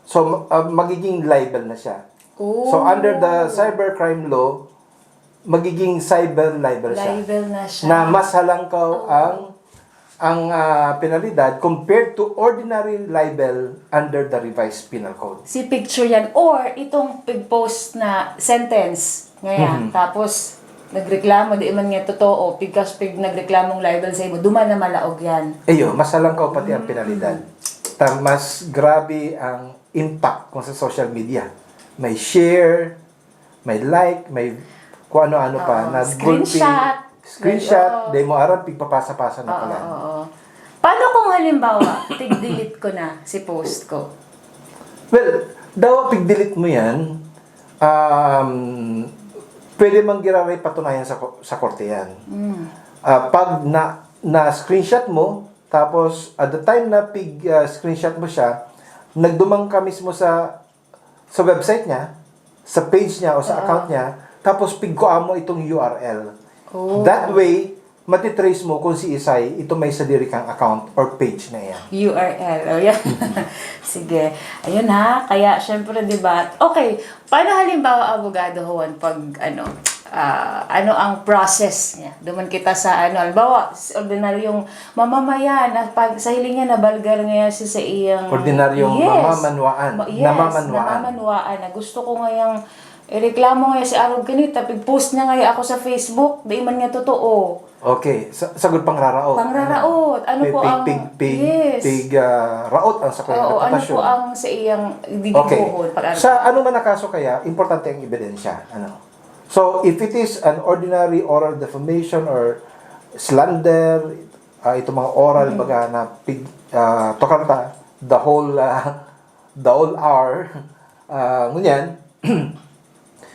So, ma-, ah, magiging libel na siya. So, Oh. under the cybercrime law, magiging cyber libel siya. Libel na siya. Na mas halangkaw Oo. ang, ang, ah, penalidad compared to ordinary libel under the Revised Penal Code. Si picture yan or itong pig-post na sentence ngayon. Mhm. Tapos, nagreklamo, di man nga totoo, pigkas pig nagreklamong libel sa imo, duman na malaog yan. Iyo, mas halangkaw pati ang Mm. penalidad. Ta-, mas grabe ang impact kung sa social media. May share, may like, may kung ano-ano pa, Oo, na screenshot. gulpi, screenshot, May, oo. di mo aram, pigpapasa-pasa na Oo, pala. oo. Paano kung halimbawa, tig-delete ko na si post ko? Well, dawa pig-delete mo yan, um, pwede man giraray patunayan sa ko-, sa korte yan. Mm. Ah, pag na, na-screenshot mo, tapos at the time na pig, ah, screenshot mo siya, nagduman ka mismo sa, sa website niya, sa page niya o sa Oo. account niya, tapos pigkuha mo itong U R L. Oh. That way, matitrace mo kung si Isay, ito may sadiri kang account or page na yan. U R L. Oh, yan. Sige. Ayun ha. Kaya, syempre, di ba? Okay. Paano halimbawa, Abogado Juan, pag, ano, ah, ano ang process niya? Duman kita sa, ano, halimbawa, s-, ordinaryong mamamayan, na pag, sa hiling niya, nabalgar ngayon siya sa iyang Ordinaryong Yes. mamamanwaan. Ma-, yes, Namamanwaan. namamanwaan. Na gusto ko ngayang ireklamo ngayon si Arog Kanita, pig-post niya ngayon ako sa Facebook, di man nga totoo. Okay, sa, sagod pangraraot. Pangraraot. Ano Pi-, po pig-, ang pig-, pig-, Yes. pig-, ah, raot ang sakuyang Oo, ano reputasyon. po ang sa iyang Okay. gigibohon? Pag-, Sa ano man na kaso kaya, importante ang ebidensya. Ano? So, if it is an ordinary oral defamation or slander, ah, itong mga oral, Mm. baga na pig-, ah, tokar ta, the whole, ah, the whole hour, ah, ngunyan,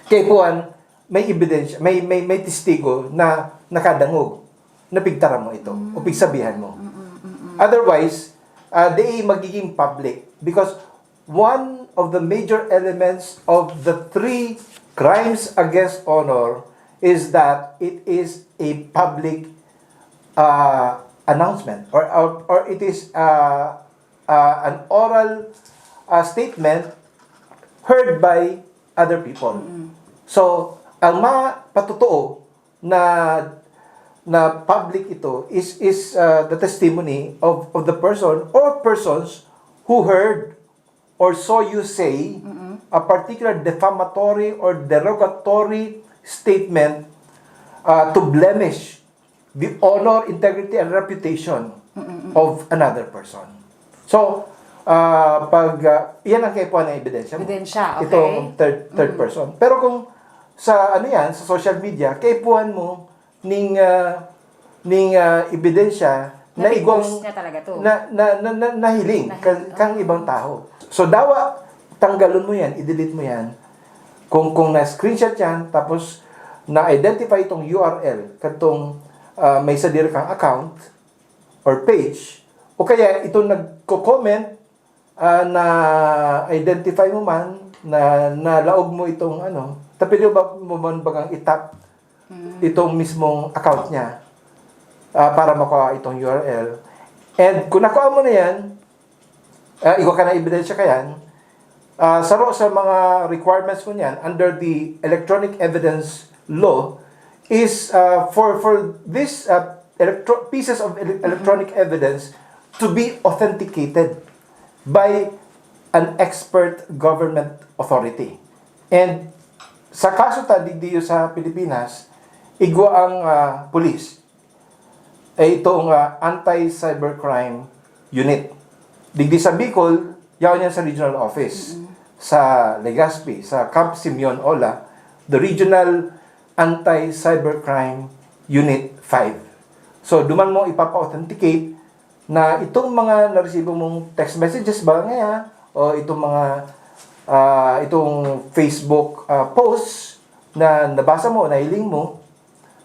kay Juan, may ebidensya, may, may, may testigo na nakadangog na pigtaram mo ito o Mm. pigsabihan mo. Mm, mm, mm. Otherwise, ah, di magiging public because one of the major elements of the three crimes against honor is that it is a public uh, announcement, or, or, or it is uh, uh, an oral uh, statement heard by other people. So, ang mapatotoo na na public ito is is uh, the testimony of of the person or persons who heard or saw you say a particular defamatory or derogatory statement uh, to blemish the honor, integrity, and reputation of another person. So, uh, pag uh, yan ang kaipuhan ng ebidensya mo. Ebidensya, okay. Itong third, third person. Pero kung sa ano yan, sa social media, kaipuhan mo ning uh, ning uh, ebidensya na igwang na, na, na, na, na, na, nahiling kang, kang ibang tao. So dawa tanggalon mo yan, i-delete mo yan. Kung kung na-screenshot yan, tapos na-identify itong U R L, katong uh, may sadiri kang account or page, o kaya itong nagko-comment uh, na-identify mo man, na nalaog mo itong ano, tapos ba mo man bagang itap itong mismong account niya uh, para makuha itong U R L. And kung nakuha mo na yan, uh, igwa ka na ebidensya ka yan, uh, saro sa mga requirements ko niyan under the electronic evidence law is uh, for for this uh, electro- pieces of ele- electronic evidence to be authenticated by an expert government authority. And sa kaso ta digdi sa Pilipinas, igwa ang uh, pulis ay itong uh, anti-cybercrime unit. Digdi sa Bicol, yaon yan sa regional office. Sa Legazpi, sa Camp Simeon Ola, the regional anti-cybercrime unit five. So, duman mo ipapa-authenticate na itong mga naresibo mong text messages ba ngaya, o itong mga uh, itong Facebook uh, posts na nabasa mo, nahiling mo,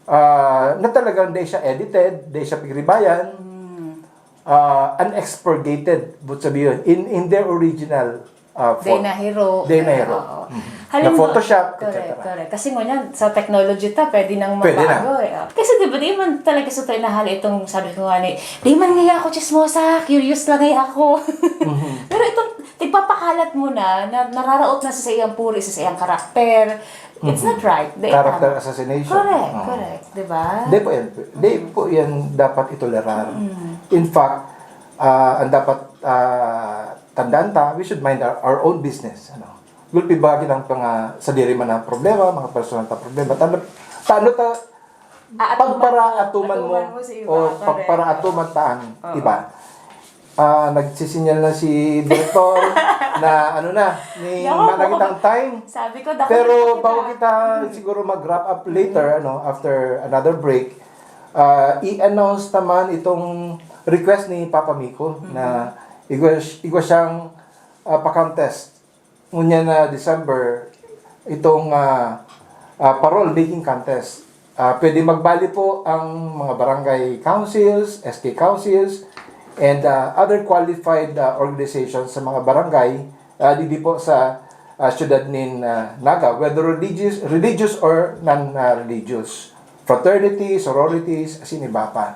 uh, na talagang di siya edited, di siya pigribayan, uh, unexpurgated, but sabi yun, in, in their original uh, Day na hero. Day na hero. Halimbawa, Photoshop, correct, correct. Kasi ngunyan, sa technology ta, pwede nang mabago eh. Kasi di ba, di man talaga sa tayo nahali itong sabi ko nga ni, di man ngaya ako chismosa, curious lang ngaya ako. Pero itong, tigpapakalat mo na, na nararaot na sa iyang puri, sa iyang karakter, it's not right. Di, Character assassination. Correct, correct. Di ba? Di po yan, di po yan dapat itolerar. In fact, uh, ang dapat uh, tandaan ta, we should mind our, our own business. Ano? Gulpi ba kitang mga sadiri man na problema, mga personal ta problema. Tano, tano ta, pagparaatuman mo, o pagparaatuman ta ang iba. Ah, nagsisinyal na si Direktor na ano na, ni mana kitang time. Sabi ko, dapat Pero bago kita siguro mag-wrap up later, ano, after another break, uh, i-announce naman itong request ni Papa Miko na igwa, igwa siyang uh, pa-contest ngunyan na December itong uh, uh, parole making contest. Uh, pwede magbali po ang mga barangay councils, S K councils, and uh, other qualified uh, organizations sa mga barangay uh, didi po sa uh, siyudad nin uh, Naga, whether religious, religious or non-religious, fraternity, sororities, asin iba pa.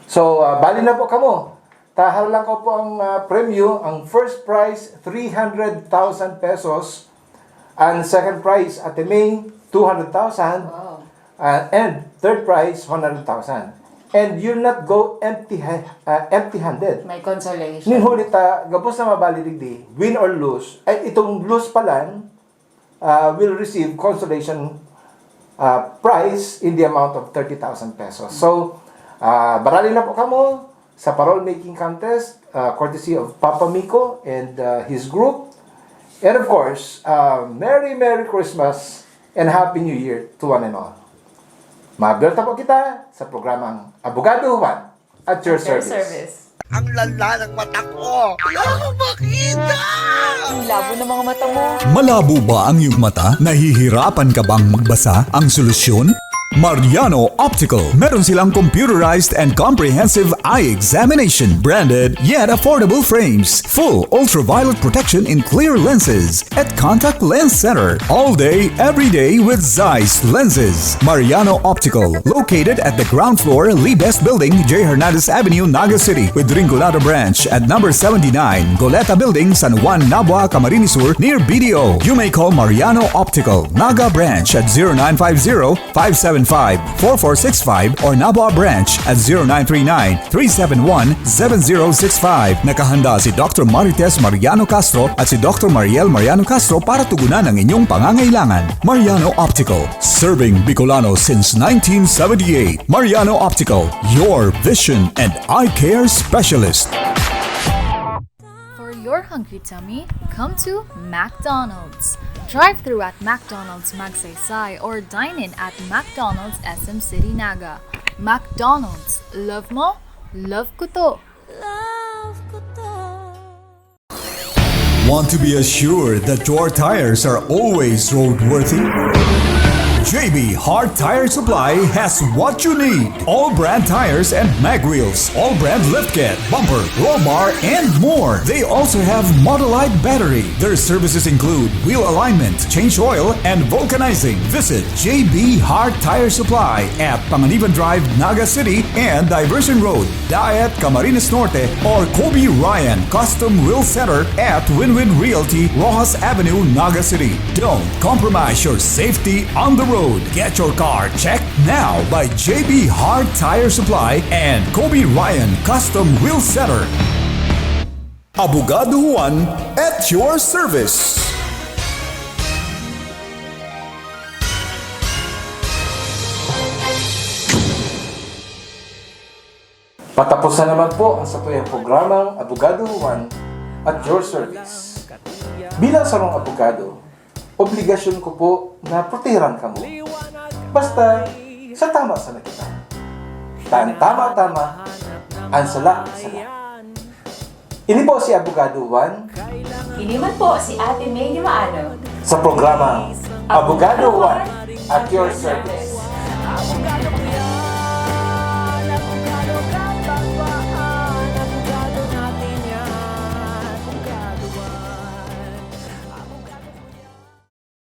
So, uh, bali na po kamo. Tahar lang ko po ang uh, premyo. Ang first prize, three hundred thousand pesos. Ang second prize, Ate May, two hundred thousand. Wow. Uh, and third prize, one hundred thousand. And you'll not go empty uh, empty-handed. May consolation. Nin huli ta, gabos na mabali digdi, win or lose, ay itong lose pa lang, uh, will receive consolation uh, prize in the amount of thirty thousand pesos. So, uh, barali na po kamo sa parole making contest, uh, courtesy of Papa Miko and uh, his group. And of course, uh, Merry Merry Christmas and Happy New Year to one and all. Maabot po kita sa programang Abogado Juan at your service. Ang lala ng mata ko. Wala akong makita! Ang labo ng mga mata mo. Malabo ba ang iyong mata? Nahihirapan ka bang magbasa? Ang solusyon? Mariano Optical. Meron silang computerized and comprehensive eye examination, branded yet affordable frames, full ultraviolet protection in clear lenses, at contact lens center all day, every day with Zeiss lenses. Mariano Optical, located at the ground floor, Libes Building, J Hernandez Avenue, Naga City, with Rinconada Branch at number seventy-nine, Goleta Building, San Juan, Nabua, Camarines Sur, near B D O. You may call Mariano Optical, Naga Branch at zero nine five zero, five seven five, four four six five or Nabua Branch at zero nine three nine, three seven one, seven zero six five. Nakahanda si Doctor Marites Mariano Castro at si Doctor Mariel Mariano Castro para tugunan ang inyong pangangailangan. Mariano Optical, serving Bicolano since nineteen seventy-eight. Mariano Optical, your vision and eye care specialist. For your hungry tummy, come to McDonald's. Drive through at McDonald's Magsaysay or dine in at McDonald's S M City Naga. McDonald's, love mo, love ko to! Want to be assured that your tires are always roadworthy? J B Hart Tire Supply has what you need. All brand tires and mag wheels, all brand lift kit, bumper, roll bar, and more. They also have Motolite battery. Their services include wheel alignment, change oil, and vulcanizing. Visit J B Hart Tire Supply at Panganiban Drive, Naga City, and Diversion Road, Daet, Camarines Norte, or Kobe Ryan Custom Wheel Center at Win-Win Realty, Roxas Avenue, Naga City. Don't compromise your safety on the road. Get your car checked now by J B Hart Tire Supply and Kobe Ryan Custom Wheel Center. Abogado Juan at your service. Patapos na naman po ang satuyang programang Abogado Juan at your service. Bilang sarong abogado, obligasyon ko po na protehiran kamo. Basta, sa tama sana kita. Ta an tama, tama, an sala, sala. Ini po si Abogado Juan. Ini man po si Ate May Dimaano. Sa programang Abogado Juan at your service.